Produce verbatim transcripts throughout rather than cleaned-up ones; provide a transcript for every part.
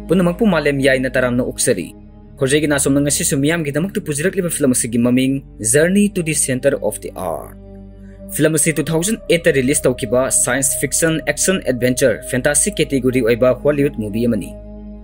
ꯄꯨꯝꯅꯃꯛꯄꯨ ꯃꯥꯂꯦꯝ ꯌꯥꯏꯅ ꯇꯔꯥꯝꯅ ꯑꯣꯛꯆꯔꯤ꯫ ꯈꯣꯔꯖꯩꯒꯤ ꯅꯥꯆꯣꯝꯅ ꯉꯁꯤꯁꯨ ꯃꯤꯌꯥꯝꯒꯤꯗꯃꯛꯇ ꯄꯨꯖꯔꯛꯂꯤꯕ ꯐꯤꯂꯝ ꯑꯁꯤꯒꯤ ꯃꯃꯤꯡ Journey to the Center of the Earth꯫ Film ꯑꯁꯤ two thousand eight ꯔꯤꯂꯤꯖ ꯇꯧꯈꯤꯕ science fiction, action, adventure, fantasy category ꯑꯣꯏꯕ ꯍꯣꯂꯤꯋꯨꯗ ꯃꯨꯚꯤ ꯑꯃꯅꯤ꯫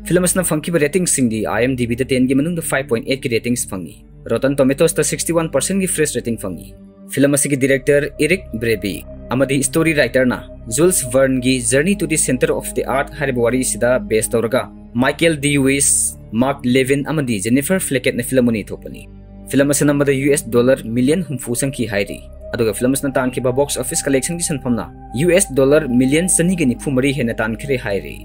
ꯐꯤꯂꯝ ꯑꯁꯤꯅ ꯐꯪꯈꯤꯕ ꯔꯦꯇꯤꯡꯁꯤꯡꯗꯤ IMDb ꯗ ten ꯒꯤ ꯃꯅꯨꯡꯗ five point eight ꯀꯤ ꯔꯦꯇꯤꯡꯁ ꯐꯪꯉꯤ꯫ Rotten Tomatoes ꯇ sixty one percent ꯒꯤ ꯐ꯭ꯔꯦꯁ ꯔꯦꯇꯤꯡ ꯐꯪꯉꯤ꯫ ꯐꯤꯂꯝ ꯑꯁꯤꯒꯤ ꯗꯤꯔꯦꯛꯇꯔ ꯏꯔꯤꯛ ꯕ꯭ꯔꯦꯕꯤ ꯑꯃꯗꯤ story ꯔꯥꯏꯇꯔꯅ ꯖꯨꯜꯁ ꯚꯔꯟꯒꯤ Journey to the Center of the Earth ꯍꯥꯏꯔꯤꯕ ꯋꯥꯔꯤ ꯑꯁꯤꯗ ꯕꯦꯁ ꯇꯧꯔꯒ ꯃꯥꯏꯀꯦꯜ ꯗꯤ ꯋꯤꯁ, ꯃꯥꯔꯛ ꯂꯦꯚꯤꯟ ꯑꯃꯗꯤ ꯖꯦꯅꯤꯐꯔ ꯐ꯭ꯂꯦꯀꯦꯠꯅ ꯐꯤꯂꯝ ꯑꯅꯤ ꯊꯣꯛꯄꯅꯤ꯫ ꯐꯤꯂꯝ ꯑꯁꯤꯅ ꯅꯝꯕꯗ US dollar million ꯍꯨꯝꯐꯨ ꯆꯪꯈꯤ ꯍꯥꯏꯔꯤ꯫ ꯑꯗꯨꯒ ꯐꯤꯂꯝ ꯑꯁꯤꯅ ꯇꯥꯟꯈꯤꯕ box office collection ꯒꯤ ꯁꯦꯟꯐꯝꯅ US dollar million ꯆꯅꯤꯒ ꯅꯤꯐꯨ ꯃꯔꯤ ꯍꯦꯟꯅ ꯇꯥꯟꯈ꯭ꯔꯦ ꯍꯥꯏꯔꯤ꯫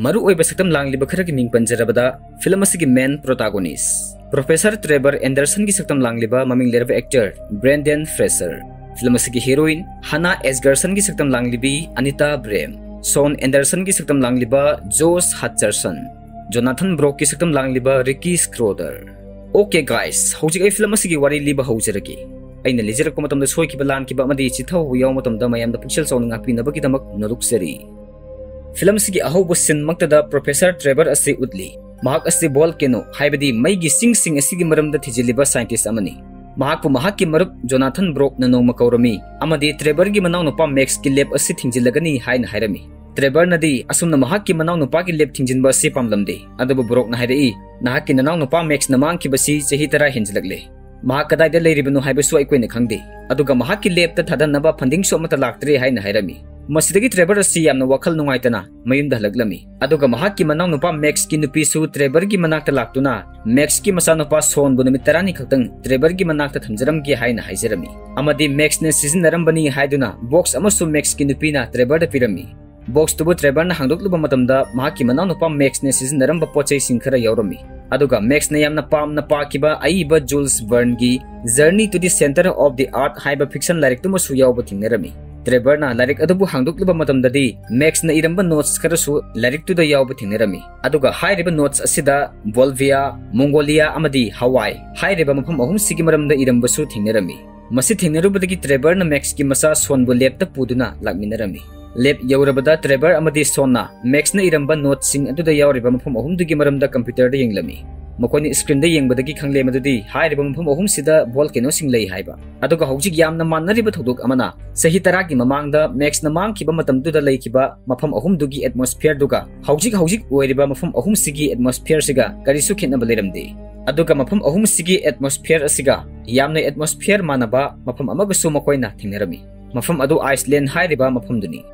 ꯃꯔꯨꯑꯣꯏꯕ ꯁꯛꯇꯝ ꯂꯥꯡꯂꯤꯕ ꯈꯔꯒꯤ ꯃꯤꯡ ꯄꯟꯖꯔꯕꯗ, ꯐꯤꯂꯝ ꯑꯁꯤꯒꯤ ꯃꯦꯟ ꯄ꯭ꯔꯣꯇꯥꯒꯣꯅꯤꯁ ꯄ꯭ꯔꯣꯐꯦꯁꯔ ꯇ꯭ꯔꯦꯚꯔ ꯑꯦꯟꯗꯔꯁꯟꯒꯤ ꯁꯛꯇꯝ ꯂꯥꯡꯂꯤꯕ ꯃꯃꯤꯡ ꯂꯩꯔꯕ ꯑꯦꯛꯇꯔ ꯕ꯭ꯔꯦꯟꯗꯦꯟ ꯐ꯭ꯔꯦꯁꯔ, ꯐꯤꯂꯝ ꯑꯁꯤꯒꯤ ꯍꯦꯔꯣꯏꯟ ꯍꯥꯅꯥ ꯑꯦꯁꯒꯔꯁꯟꯒꯤ ꯁꯛꯇꯝ ꯂꯥꯡꯂꯤꯕꯤ ꯑꯅꯤꯇꯥ ꯕ꯭ꯔꯦꯝ, ꯁꯣꯟ ꯑꯦꯟꯗꯔꯁꯟꯒꯤ ꯁꯛꯇꯝ ꯂꯥꯡꯂꯤꯕ ꯖꯣꯁ ꯍꯠꯆꯔꯁꯟ, ꯖꯣꯅꯥꯊꯟ ꯕ꯭ꯔꯣꯛꯀꯤ ꯁꯛꯇꯝ ꯂꯥꯡꯂꯤꯕ ꯔꯤꯀꯤ ꯁ꯭ꯀ꯭ꯔꯣꯗꯔ꯫ Okay guys, ꯍꯧꯖꯤꯛ ꯑꯩ ꯐꯤꯂꯝ ꯑꯁꯤꯒꯤ ꯋꯥꯔꯤ ꯂꯤꯕ ꯍꯧꯖꯔꯒꯦ꯫ ꯑꯩꯅ ꯂꯤꯖꯔꯛꯄ ꯃꯇꯝꯗ ꯁꯣꯏꯈꯤꯕ, ꯂꯥꯟꯈꯤꯕ ꯑꯃꯗꯤ ꯆꯤꯊꯍꯧꯕ ꯌꯥꯎꯕ ꯃꯇꯝꯗ ꯃꯌꯥꯝꯗ ꯄꯨꯛꯆꯦꯜ ꯆꯥꯎꯅ ꯉꯥꯛꯄꯤꯅꯕꯒꯤꯗꯃꯛ ꯅꯣꯂꯨꯛꯆꯔꯤ꯫ ꯐꯤꯂꯝ ꯑꯁꯤꯒꯤ ꯑꯍꯧꯕ ꯁꯤꯟꯃꯛꯇꯗ ꯄ꯭ꯔꯣꯐꯦꯁꯔ ꯇ꯭ꯔꯦꯚꯔ ꯑꯁꯤ ꯎꯠꯂꯤ꯫ ꯃꯍꯥꯛ ꯑꯁꯤ ꯚꯣꯜꯀꯦꯅꯣ, ꯍꯥꯏꯕꯗꯤ ꯃꯩꯒꯤ ꯆꯤꯡꯁꯤꯡ ꯑꯁꯤꯒꯤ ꯃꯔꯝꯗ ꯊꯤꯖꯤꯜꯂꯤꯕ ꯁꯥꯏꯟꯇꯤꯁ ꯑꯃꯅꯤ꯫ ꯃꯍꯥꯛꯄꯨ ꯃꯍꯥꯛꯀꯤ ꯃꯔꯨꯞ ꯖꯣꯅꯥꯊꯟ ꯕ꯭ꯔꯣꯛꯅ ꯅꯣꯡꯃ ꯀꯧꯔꯝꯃꯤ ꯑꯃꯗꯤ ꯇ꯭ꯔꯦꯚꯔꯒꯤ ꯃꯅꯥꯎꯅꯨꯄꯥ ꯃꯦꯛꯁꯀꯤ ꯂꯦꯕ ꯑꯁꯤ ꯊꯤꯡꯖꯤꯜꯂꯒꯅꯤ ꯍꯥꯏꯅ ꯍꯥꯏꯔꯝꯃꯤ꯫ ꯇ꯭ꯔꯦꯚꯔꯅꯗꯤ ꯑꯁꯨꯝꯅ ꯃꯍꯥꯛꯀꯤ ꯃꯅꯥꯎꯅꯨꯄꯥꯒꯤ ꯂꯦꯕ ꯊꯤꯡꯖꯤꯟꯕ ꯑꯁꯤ ꯄꯥꯝꯂꯝꯗꯦ, ꯑꯗꯨꯕꯨ ꯕ꯭ꯔꯣꯛꯅ ꯍꯥꯏꯔꯛꯏ, "ꯅꯍꯥꯛꯀꯤ ꯅꯅꯥꯎꯅꯨꯄꯥ ꯃꯦꯛꯁꯅ ꯃꯥꯡꯈꯤꯕꯁꯤ ꯆꯍꯤ ꯇꯔꯥ ꯍꯦꯟꯖꯤꯜꯂꯛꯂꯦ꯫ ꯃꯍꯥꯛ ꯀꯗꯥꯏꯗ ꯂꯩꯔꯤꯕꯅꯣ ꯍꯥꯏꯕꯁꯨ ꯑꯩꯈꯣꯏꯅ ꯈꯪꯗꯦ꯫ ꯑꯗꯨꯒ ꯃꯍꯥꯛꯀꯤ ꯂꯦꯕꯇ ꯊꯥꯗꯅꯕ ꯐꯟꯗꯤꯡꯁꯨ ꯑꯃꯠꯇ ꯂꯥꯛꯇ꯭ꯔꯦ" ꯍꯥꯏꯅ ꯍꯥꯏꯔꯝꯃꯤ꯫ ꯃꯁꯤꯗꯒꯤ ꯇ꯭ꯔꯦꯚꯔ ꯑꯁꯤ ꯌꯥꯝꯅ ꯋꯥꯈꯜ ꯅꯨꯡꯉꯥꯏꯇꯅ ꯃꯌꯨꯝꯗ ꯍꯜꯂꯛꯂꯝꯃꯤ꯫ ꯑꯗꯨꯒ ꯃꯍꯥꯛꯀꯤ ꯃꯅꯥꯎꯅꯨꯄꯥ ꯃꯦꯛꯁꯀꯤ ꯅꯨꯄꯤꯁꯨ ꯇ꯭ꯔꯦꯚꯔꯒꯤ ꯃꯅꯥꯛꯇ ꯂꯥꯛꯇꯨꯅ ꯃꯦꯛꯁꯀꯤ ꯃꯆꯥꯅꯨꯄꯥ ꯁꯣꯟꯕꯨ ꯅꯨꯃꯤꯠ ꯇꯔꯥꯅꯤ ꯈꯛꯇꯪ ꯇ꯭ꯔꯦꯚꯔꯒꯤ ꯃꯅꯥꯛꯇ ꯊꯝꯖꯔꯝꯒꯦ ꯍꯥꯏꯅ ꯍꯥꯏꯖꯔꯝꯃꯤ꯫ ꯑꯃꯗꯤ ꯃꯦꯛꯁꯅ ꯁꯤꯖꯤꯟꯅꯔꯝꯕꯅꯤ ꯍꯥꯏꯗꯨꯅ ꯕꯣꯛꯁ ꯑꯃꯁꯨ ꯃꯦꯛꯁꯀꯤ ꯅꯨꯄꯤꯅ ꯇ꯭ꯔꯦꯚꯔꯗ ꯄꯤꯔꯝꯃꯤ꯫ ꯕꯣꯛꯁꯇꯨꯕꯨ ꯇ꯭ꯔꯦꯚꯔꯅ ꯍꯥꯡꯗꯣꯛꯂꯨꯕ ꯃꯇꯝꯗ ꯃꯍꯥꯛꯀꯤ ꯃꯅꯥꯎꯅꯨꯄꯥ ꯃꯦꯛꯁꯅ ꯁꯤꯖꯤꯟꯅꯔꯝꯕ ꯄꯣꯠꯆꯩꯁꯤꯡ ꯈꯔ ꯌꯥꯎꯔꯝꯃꯤ꯫ ꯑꯗꯨꯒ ꯃꯦꯛꯁꯅ ꯌꯥꯝꯅ ꯄꯥꯝꯅ ꯄꯥꯈꯤꯕ ꯑꯏꯕ ꯖꯨꯜꯁ ꯚꯔꯟꯒꯤ Journey to the Center of the Earth ꯍꯥꯏꯕ ꯐꯤꯛꯁꯟ ꯂꯥꯏꯔꯤꯛꯇꯨꯃꯁꯨ ꯌꯥꯎꯕ ꯊꯦꯡꯅꯔꯝꯃꯤ꯫ ꯇ꯭ꯔꯦꯚꯔꯅ ꯂꯥꯏꯔꯤꯛ ꯑꯗꯨꯕꯨ ꯍꯥꯡꯗꯣꯛꯂꯨꯕ ꯃꯇꯝꯗꯗꯤ ꯃꯦꯛꯁꯅ ꯏꯔꯝꯕ ꯅꯣꯠꯁ ꯈꯔꯁꯨ ꯂꯥꯏꯔꯤꯛꯇꯨꯗ ꯌꯥꯎꯕ ꯊꯦꯡꯅꯔꯝꯃꯤ꯫ ꯑꯗꯨꯒ ꯍꯥꯏꯔꯤꯕ ꯅꯣꯠꯁ ꯑꯁꯤꯗ ꯕꯣꯜꯚꯤꯌꯥ, ꯃꯣꯡꯒꯣꯂꯤꯌꯥ ꯑꯃꯗꯤ ꯍꯋꯥꯏ ꯍꯥꯏꯔꯤꯕ ꯃꯐꯝ ꯑꯍꯨꯝꯁꯤꯒꯤ ꯃꯔꯝꯗ ꯏꯔꯝꯕꯁꯨ ꯊꯦꯡꯅꯔꯝꯃꯤ꯫ ꯃꯁꯤ ꯊꯦꯡꯅꯔꯨꯕꯗꯒꯤ ꯇ꯭ꯔꯦꯚꯔꯅ ꯃꯦꯛꯁꯀꯤ ꯃꯆꯥ ꯁꯣꯟꯕꯨ ꯂꯦꯕꯇ ꯄꯨꯗꯨꯅ ꯂꯥꯛꯃꯤꯟꯅꯔꯝꯃꯤ꯫ ꯂꯦꯞ ꯌꯧꯔꯕꯗ ꯇ꯭ꯔꯦꯚꯔ ꯑꯃꯗꯤ ꯁꯣꯟꯅ ꯃꯦꯛꯁꯅ ꯏꯔꯝꯕ ꯅꯣꯠꯁꯤꯡ ꯑꯗꯨꯗ ꯌꯥꯎꯔꯤꯕ ꯃꯐꯝ ꯑꯍꯨꯝꯗꯨꯒꯤ ꯃꯔꯝꯗ ꯀꯝꯄ꯭ꯌꯨꯇꯔꯗ ꯌꯦꯡꯂꯝꯃꯤ꯫ ꯃꯈꯣꯏꯅ ꯁ꯭ꯀ꯭ꯔꯤꯟꯗ ꯌꯦꯡꯕꯗꯒꯤ ꯈꯪꯂꯦ ꯃꯗꯨꯗꯤ ꯍꯥꯏꯔꯤꯕ ꯃꯐꯝ ꯑꯍꯨꯝꯁꯤꯗ ꯚꯣꯜꯀꯦꯅꯣꯁꯤꯡ ꯂꯩ ꯍꯥꯏꯕ꯫ ꯑꯗꯨꯒ ꯍꯧꯖꯤꯛ ꯌꯥꯝꯅ ꯃꯥꯟꯅꯔꯤꯕ ꯊꯧꯗꯣꯛ ꯑꯃꯅ, ꯆꯍꯤ ꯇꯔꯥꯒꯤ ꯃꯃꯥꯡꯗ ꯃꯦꯛꯁꯅ ꯃꯥꯡꯈꯤꯕ ꯃꯇꯝꯗꯨꯗ ꯂꯩꯈꯤꯕ ꯃꯐꯝ ꯑꯍꯨꯝꯗꯨꯒꯤ ꯑꯦꯠꯃꯣꯁꯐꯤꯌꯔꯗꯨꯒ ꯍꯧꯖꯤꯛ ꯍꯧꯖꯤꯛ ꯑꯣꯏꯔꯤꯕ ꯃꯐꯝ ꯑꯍꯨꯝꯁꯤꯒꯤ ꯑꯦꯠꯃꯣꯁꯐꯤꯌꯔꯁꯤꯒ ꯀꯔꯤꯁꯨ ꯈꯦꯠꯅꯕ ꯂꯩꯔꯝꯗꯦ꯫ ꯑꯗꯨꯒ ꯃꯐꯝ ꯑꯍꯨꯝꯁꯤꯒꯤ ꯑꯦꯠꯃꯣꯁꯐꯤꯌꯔ ꯑꯁꯤꯒ ꯌꯥꯝꯅ ꯑꯦꯠꯃꯣꯁꯐꯤꯌꯔ ꯃꯥꯟꯅꯕ ꯃꯐꯝ ꯑꯃꯒꯁꯨ ꯃꯈꯣꯏꯅ ꯊꯦꯡꯅꯔꯝꯃꯤ꯫ ꯃꯐꯝ ꯑꯗꯨ ꯑꯥꯏꯁꯂꯦꯟ ꯍꯥꯏꯔꯤꯕ ꯃꯐꯝꯗꯨꯅꯤ꯫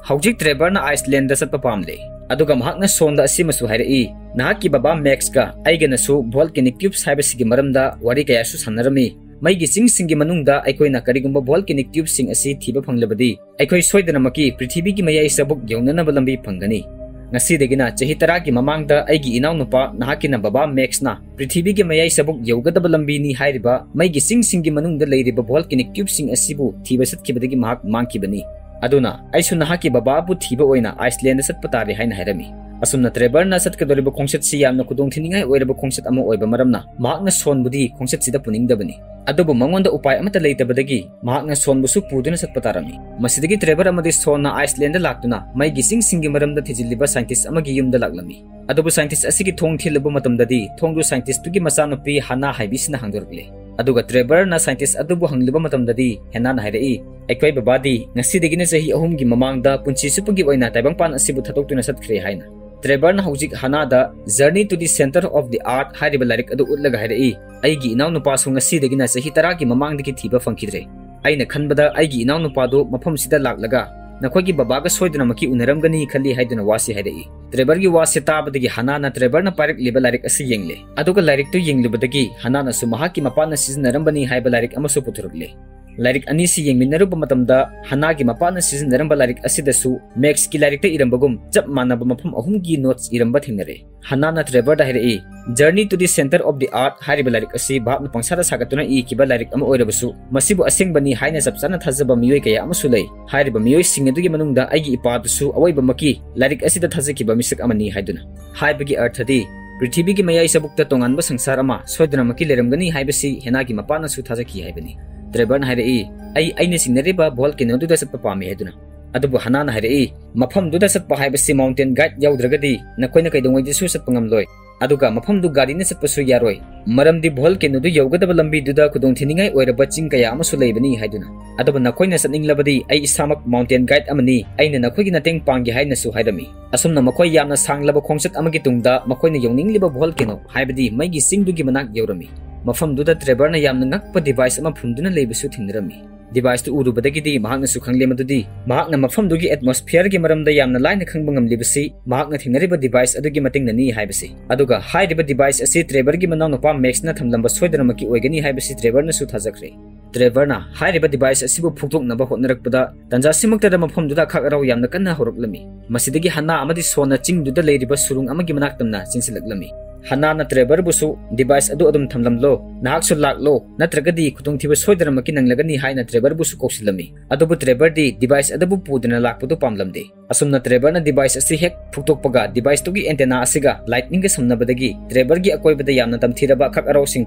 ꯍꯧꯖꯤꯛ ꯇ꯭ꯔꯦꯚꯔꯅ ꯑꯥꯏꯁꯂꯦꯟꯗ ꯆꯠꯄ ꯄꯥꯝꯂꯦ, ꯑꯗꯨꯒ ꯃꯍꯥꯛꯅ ꯁꯣꯟꯗ ꯑꯁꯤꯃꯁꯨ ꯍꯥꯏꯔꯛꯏ, "ꯅꯍꯥꯛꯀꯤ ꯕꯕꯥ ꯃꯦꯛꯁꯀ ꯑꯩꯒꯅꯁꯨ ꯚꯣꯜꯀꯦꯅꯤꯛ ꯇ꯭ꯌꯨꯕꯁ ꯍꯥꯏꯕꯁꯤꯒꯤ ꯃꯔꯝꯗ ꯋꯥꯔꯤ ꯀꯌꯥꯁꯨ ꯁꯥꯟꯅꯔꯝꯃꯤ꯫ ꯃꯩꯒꯤ ꯆꯤꯡꯁꯤꯡꯒꯤ ꯃꯅꯨꯡꯗ ꯑꯩꯈꯣꯏꯅ ꯀꯔꯤꯒꯨꯝꯕ ꯚꯣꯜꯀꯦꯅꯤꯛ ꯇ꯭ꯌꯨꯕꯁꯤꯡ ꯑꯁꯤ ꯊꯤꯕ ꯐꯪꯂꯕꯗꯤ, ꯑꯩꯈꯣꯏ ꯁꯣꯏꯗꯅꯃꯛꯀꯤ ꯄ꯭ꯔꯤꯊꯤꯕꯤꯒꯤ ꯃꯌꯥꯏ ꯆꯕꯨꯛ ꯌꯧꯅꯅꯕ ꯂꯝꯕꯤ ꯐꯪꯒꯅꯤ꯫ ꯉꯁꯤꯗꯒꯤꯅ ꯆꯍꯤ ꯇꯔꯥꯒꯤ ꯃꯃꯥꯡꯗ ꯑꯩꯒꯤ ꯏꯅꯥꯎꯅꯨꯄꯥ, ꯅꯍꯥꯛꯀꯤꯅ ꯕꯕꯥ ꯃꯦꯛꯁꯅ ꯄ꯭ꯔꯤꯊꯤꯕꯤꯒꯤ ꯃꯌꯥꯏ ꯆꯕꯨꯛ ꯌꯧꯒꯗꯕ ꯂꯝꯕꯤꯅꯤ ꯍꯥꯏꯔꯤꯕ ꯃꯩꯒꯤ ꯆꯤꯡꯁꯤꯡꯒꯤ ꯃꯅꯨꯡꯗ ꯂꯩꯔꯤꯕ ꯚꯣꯜꯀꯦꯅꯤꯛ ꯇ꯭ꯌꯨꯕꯁꯤꯡ ꯑꯁꯤꯕꯨ ꯊꯤꯕ ꯆꯠꯈꯤꯕꯗꯒꯤ ꯃꯍꯥꯛ ꯃꯥꯡꯈꯤꯕꯅꯤ꯫ ꯑꯗꯨꯅ ꯑꯩꯁꯨ ꯅꯍꯥꯛꯀꯤ ꯕꯕꯥꯕꯨ ꯊꯤꯕ ꯑꯣꯏꯅ ꯑꯥꯏꯁꯂꯦꯟꯗ ꯆꯠꯄ ꯇꯥꯔꯦ" ꯍꯥꯏꯅ ꯍꯥꯏꯔꯝꯃꯤ꯫ ꯑꯁꯨꯝꯅ ꯇ꯭ꯔꯦꯚꯔꯅ ꯆꯠꯀꯗꯧꯔꯤꯕ ꯈꯣꯡꯆꯠꯁꯤ ꯌꯥꯝꯅ ꯈꯨꯗꯣꯡꯊꯤꯅꯤꯡꯉꯥꯏ ꯑꯣꯏꯔꯕ ꯈꯣꯡꯆꯠ ꯑꯃ ꯑꯣꯏꯕ ꯃꯔꯝꯅ ꯃꯍꯥꯛꯅ ꯁꯣꯟꯕꯨꯗꯤ ꯈꯣꯡꯆꯠꯁꯤꯗ ꯄꯨꯅꯤꯡꯗꯕꯅꯤ꯫ ꯑꯗꯨꯕꯨ ꯃꯉꯣꯟꯗ ꯎꯄꯥꯏ ꯑꯃꯠꯇ ꯂꯩꯇꯕꯗꯒꯤ ꯃꯍꯥꯛꯅ ꯁꯣꯟꯕꯨꯁꯨ ꯄꯨꯗꯨꯅ ꯆꯠꯄ ꯇꯥꯔꯝꯃꯤ꯫ ꯃꯁꯤꯗꯒꯤ ꯇ꯭ꯔꯦꯚꯔ ꯑꯃꯗꯤ ꯁꯣꯟꯅ ꯑꯥꯏꯁꯂꯦꯟꯗ ꯂꯥꯛꯇꯨꯅ ꯃꯩꯒꯤ ꯆꯤꯡꯁꯤꯡꯒꯤ ꯃꯔꯝꯗ ꯊꯤꯖꯤꯜꯂꯤꯕ ꯁꯥꯏꯟꯇꯤꯁ ꯑꯃꯒꯤ ꯌꯨꯝꯗ ꯂꯥꯛꯂꯝꯃꯤ꯫ ꯑꯗꯨꯕꯨ ꯁꯥꯏꯟꯇꯤꯁ ꯑꯁꯤꯒꯤ ꯊꯣꯡ ꯊꯤꯜꯂꯨꯕ ꯃꯇꯝꯗꯗꯤ ꯊꯣꯡꯗꯨ ꯁꯥꯏꯟꯇꯤꯁꯇꯨꯒꯤ ꯃꯆꯥꯅꯨꯄꯤ ꯍꯥꯅꯥ ꯍꯥꯏꯕꯤꯁꯤꯅ ꯍꯥꯡꯗꯣꯔꯛꯂꯦ꯫ ꯑꯗꯨꯒ ꯇ꯭ꯔꯦꯚꯔꯅ ꯁꯥꯏꯟꯇꯤꯁ ꯑꯗꯨꯕꯨ ꯍꯪꯂꯨꯕ ꯃꯇꯝꯗꯗꯤ ꯍꯦꯅꯥꯅ ꯍꯥꯏꯔꯛꯏ, "ꯑꯩꯈꯣꯏ ꯕꯕꯥꯗꯤ ꯉꯁꯤꯗꯒꯤꯅ ꯆꯍꯤ ꯑꯍꯨꯝꯒꯤ ꯃꯃꯥꯡꯗ ꯄꯨꯟꯁꯤ ꯆꯨꯞꯄꯒꯤ ꯑꯣꯏꯅ ꯇꯥꯏꯕꯪꯄꯥꯟ ꯑꯁꯤꯕꯨ ꯊꯥꯗꯣꯛꯇꯨꯅ ꯆꯠꯈ꯭ꯔꯦ" ꯍꯥꯏꯅ꯫ ꯇ꯭ꯔꯦꯚꯔꯅ ꯍꯧꯖꯤꯛ ꯍꯥꯅꯥꯗ Journey to the Centre of the Earth ꯍꯥꯏꯔꯤꯕ ꯂꯥꯏꯔꯤꯛ ꯑꯗꯨ ꯎꯠꯂꯒ ꯍꯥꯏꯔꯛꯏ, "ꯑꯩꯒꯤ ꯏꯅꯥꯎꯅꯨꯄꯥꯁꯨ ꯉꯁꯤꯗꯒꯤꯅ ꯆꯍꯤ ꯇꯔꯥꯒꯤ ꯃꯃꯥꯡꯗꯒꯤ ꯊꯤꯕ ꯐꯪꯈꯤꯗ꯭ꯔꯦ꯫ ꯑꯩꯅ ꯈꯟꯕꯗ ꯑꯩꯒꯤ ꯏꯅꯥꯎꯅꯨꯄꯥꯗꯨ ꯃꯐꯝꯁꯤꯗ ꯂꯥꯛꯂꯒ ꯅꯈꯣꯏꯒꯤ ꯕꯕꯥꯒ ꯁꯣꯏꯗꯅꯃꯛꯀꯤ ꯎꯅꯔꯝꯒꯅꯤ ꯈꯜꯂꯤ" ꯍꯥꯏꯗꯨꯅ ꯋꯥꯁꯤ ꯍꯥꯏꯔꯛꯏ꯫ ꯇ꯭ꯔꯦꯚꯔꯒꯤ ꯋꯥꯁꯤ ꯇꯥꯕꯗꯒꯤ ꯍꯥꯅꯥꯅ ꯇ꯭ꯔꯦꯚꯔꯅ ꯄꯥꯏꯔꯛꯂꯤꯕ ꯂꯥꯏꯔꯤꯛ ꯑꯁꯤ ꯌꯦꯡꯂꯦ꯫ ꯑꯗꯨꯒ ꯂꯥꯏꯔꯤꯛꯇꯨ ꯌꯦꯡꯂꯨꯕꯗꯒꯤ ꯍꯥꯅꯥꯅꯁꯨ ꯃꯍꯥꯛꯀꯤ ꯃꯄꯥꯅ ꯁꯤꯖꯤꯟꯅꯔꯝꯕꯅꯤ ꯍꯥꯏꯕ ꯂꯥꯏꯔꯤꯛ ꯑꯃꯁꯨ ꯄꯨꯊꯣꯔꯛꯂꯦ꯫ ꯂꯥꯏꯔꯤꯛ ꯑꯅꯤꯁꯤ ꯌꯦꯡꯃꯤꯟꯅꯔꯨꯕ ꯃꯇꯝꯗ ꯍꯥꯅꯥꯒꯤ ꯃꯄꯥꯅ ꯁꯤꯖꯤꯟꯅꯔꯝꯕ ꯂꯥꯏꯔꯤꯛ ꯑꯁꯤꯗꯁꯨ ꯃꯦꯛꯁꯀꯤ ꯂꯥꯏꯔꯤꯛꯇ ꯏꯔꯝꯕꯒꯨꯝ ꯆꯞ ꯃꯥꯟꯅꯕ ꯃꯐꯝ ꯑꯍꯨꯝꯒꯤ ꯅꯣꯠꯁ ꯏꯔꯝꯕ ꯊꯦꯡꯅꯔꯦ꯫ ꯍꯥꯅꯥꯅ ꯇ꯭ꯔꯦꯚꯔꯗ ꯍꯥꯏꯔꯛꯏ, "Journey to the Centre of the Earth ꯍꯥꯏꯔꯤꯕ ꯂꯥꯏꯔꯤꯛ ꯑꯁꯤ ꯚꯥꯞꯅ ꯄꯪꯁꯥꯗ ꯁꯥꯒꯠꯇꯨꯅ ꯏꯈꯤꯕ ꯂꯥꯏꯔꯤꯛ ꯑꯃ ꯑꯣꯏꯔꯕꯁꯨ, ꯃꯁꯤꯕꯨ ꯑꯁꯦꯡꯕꯅꯤ ꯍꯥꯏꯅ ꯆꯞ ꯆꯥꯅ ꯊꯥꯖꯕ ꯃꯤꯑꯣꯏ ꯀꯌꯥ ꯑꯃꯁꯨ ꯂꯩ꯫ ꯍꯥꯏꯔꯤꯕ ꯃꯤꯑꯣꯏꯁꯤꯡ ꯑꯗꯨꯒꯤ ꯃꯅꯨꯡꯗ ꯑꯩꯒꯤ ꯏꯄꯥꯗꯨꯁꯨ ꯑꯋꯣꯏꯕꯃꯛꯀꯤ ꯂꯥꯏꯔꯤꯛ ꯑꯁꯤꯗ ꯊꯥꯖꯈꯤꯕ ꯃꯤꯁꯛ ꯑꯃꯅꯤ" ꯍꯥꯏꯗꯨꯅ꯫ ꯍꯥꯏꯕꯒꯤ ꯑꯔꯊꯗꯤ, ꯄ꯭ꯔꯤꯊꯤꯕꯤꯒꯤ ꯃꯌꯥꯏ ꯆꯕꯨꯛꯇ ꯇꯣꯉꯥꯟꯕ ꯁꯪꯁꯥꯔ ꯑꯃ ꯁꯣꯏꯗꯅꯃꯛꯀꯤ ꯂꯩꯔꯝꯒꯅꯤ ꯍꯥꯏꯕꯁꯤ ꯍꯦꯅꯥꯒꯤ ꯃꯄꯥꯅꯁꯨ ꯊꯥꯖꯈꯤ ꯍꯥꯏꯕꯅꯤ꯫ ꯇ꯭ꯔꯦꯚꯔꯅ ꯍꯥꯏꯔꯛꯏ, "ꯑꯩ ꯑꯩꯅ ꯆꯤꯡꯅꯔꯤꯕ ꯚꯣꯜꯀꯦꯅꯣꯗꯨꯗ ꯆꯠꯄ ꯄꯥꯝꯃꯤ" ꯍꯥꯏꯗꯨꯅ꯫ ꯑꯗꯨꯕꯨ ꯍꯅꯥꯅ ꯍꯥꯏꯔꯛꯏ, "ꯃꯐꯝꯗꯨꯗ ꯆꯠꯄ ꯍꯥꯏꯕꯁꯤ mountain guide ꯌꯥꯎꯗ꯭ꯔꯒꯗꯤ ꯅꯈꯣꯏꯅ ꯀꯩꯗꯧꯉꯩꯗꯁꯨ ꯆꯠꯄ ꯉꯝꯂꯣꯏ꯫ ꯑꯗꯨꯒ ꯃꯐꯝꯗꯨ ꯒꯥꯔꯤꯅ ꯆꯠꯄꯁꯨ ꯌꯥꯔꯣꯏ꯫ ꯃꯔꯝꯗꯤ volcanoꯗꯨ ꯌꯧꯒꯗꯕ ꯂꯝꯕꯤꯗꯨꯗ ꯈꯨꯗꯣꯡꯊꯤꯅꯤꯡꯉꯥꯏ ꯑꯣꯏꯔꯕ ꯆꯤꯡ ꯀꯌꯥ ꯑꯃꯁꯨ ꯂꯩꯕꯅꯤ" ꯍꯥꯏꯗꯨꯅ꯫ ꯑꯗꯨꯕꯨ ꯅꯈꯣꯏꯅ ꯆꯠꯅꯤꯡꯂꯕꯗꯤ ꯑꯩ ꯏꯁꯥꯃꯛ mountain guide ꯑꯃꯅꯤ, ꯑꯩꯅ ꯅꯈꯣꯏꯒꯤ ꯃꯇꯦꯡ ꯄꯥꯡꯒꯦ ꯍꯥꯏꯅꯁꯨ ꯍꯥꯏꯔꯝꯃꯤ꯫ ꯑꯁꯨꯝꯅ ꯃꯈꯣꯏ ꯌꯥꯝꯅ ꯁꯥꯡꯂꯕ ꯈꯣꯡꯆꯠ ꯑꯃꯒꯤ ꯇꯨꯡꯗ ꯃꯈꯣꯏꯅ ꯌꯧꯅꯤꯡꯂꯤꯕ volcano ꯍꯥꯏꯕꯗꯤ ꯃꯩꯒꯤ ꯆꯤꯡꯗꯨꯒꯤ ꯃꯅꯥꯛ ꯌꯧꯔꯝꯃꯤ꯫ ꯃꯐꯝꯗꯨꯗ Trevorꯅ ꯌꯥꯝꯅ ꯉꯛꯄ device ꯑꯃ ꯐꯨꯝꯗꯨꯅ ꯂꯩꯕꯁꯨ ꯊꯦꯡꯅꯔꯝꯃꯤ꯫ Deviceꯇꯨ ꯎꯔꯨꯕꯗꯒꯤꯗꯤ ꯃꯍꯥꯛꯅꯁꯨ ꯈꯪꯂꯦ ꯃꯗꯨꯗꯤ ꯃꯍꯥꯛꯅ ꯃꯐꯝꯗꯨꯒꯤ atmosphereꯒꯤ ꯃꯔꯝꯗ ꯌꯥꯝꯅ ꯂꯥꯏꯅ ꯈꯪꯕ ꯉꯝꯂꯤꯕꯁꯤ ꯃꯍꯥꯛꯅ ꯊꯦꯡꯅꯔꯤꯕ device ꯑꯗꯨꯒꯤ ꯃꯇꯦꯡꯅꯅꯤ ꯍꯥꯏꯕꯁꯤ꯫ ꯑꯗꯨꯒ ꯍꯥꯏꯔꯤꯕ device ꯑꯁꯤ Trevorꯒꯤ ꯃꯅꯥꯎꯅꯨꯄꯥ Maxꯅ ꯊꯝꯂꯝꯕ ꯁꯣꯏꯗꯅꯃꯛꯀꯤ ꯑꯣꯏꯒꯅꯤ ꯍꯥꯏꯕꯁꯤ Trevorꯅꯁꯨ ꯊꯥꯖꯈ꯭ꯔꯦ꯫ Trevorꯅ ꯍꯥꯏꯔꯤꯕ device ꯑꯁꯤꯕꯨ ꯐꯣꯡꯗꯣꯛꯅꯕ ꯍꯣꯠꯅꯔꯛꯄꯗ ꯇꯟꯖꯥꯁꯤꯃꯛꯇꯗ ꯃꯐꯝꯗꯨꯗ ꯑꯈꯥꯛ ꯑꯔꯥꯎ ꯌꯥꯝꯅ ꯀꯟꯅ ꯍꯧꯔꯛꯂꯝꯃꯤ꯫ ꯃꯁꯤꯗꯒꯤ ꯍꯅꯥ ꯑꯃꯗꯤ ꯁꯣꯟꯅ ꯆꯤꯡꯗꯨꯗ ꯂꯩꯔꯤꯕ ꯁꯨꯔꯨꯡ ꯑꯃꯒꯤ ꯃꯅꯥꯛ ꯇꯝꯅ ꯆꯦꯟꯁꯤꯜꯂꯛꯂꯝꯃꯤ꯫ ꯍꯅꯥꯅ Trevorꯕꯨꯁꯨ "Device ꯑꯗꯨ ꯑꯗꯨꯝ ꯊꯝꯂꯝꯂꯣ, ꯅꯍꯥꯛꯁꯨ ꯂꯥꯛꯂꯣ, ꯅꯠꯇ꯭ꯔꯒꯗꯤ ꯈꯨꯗꯣꯡꯊꯤꯕ ꯁꯣꯏꯗꯅꯃꯛꯀꯤ ꯅꯪꯂꯒꯅꯤ" ꯍꯥꯏꯅ Trevorꯕꯨꯁꯨ ꯀꯧꯁꯤꯜꯂꯝꯃꯤ꯫ ꯑꯗꯨꯕꯨ Trevorꯗꯤ device ꯑꯗꯨꯕꯨ ꯄꯨꯗꯨꯅ ꯂꯥꯛꯄꯗꯨ ꯄꯥꯝꯂꯝꯗꯦ꯫ ꯑꯁꯨꯝꯅ Trevorꯅ device ꯑꯁꯤ ꯍꯦꯛ ꯐꯨꯛꯇꯣꯛꯄꯒ deviceꯇꯨꯒꯤ antenna ꯑꯁꯤꯒ lightningꯒ ꯁꯝꯅꯕꯗꯒꯤ Trevorꯒꯤ ꯑꯀꯣꯏꯕꯗ ꯌꯥꯝꯅ ꯇꯝꯊꯤꯔꯕ ꯑꯈꯛ ꯑꯔꯧꯁꯤꯡ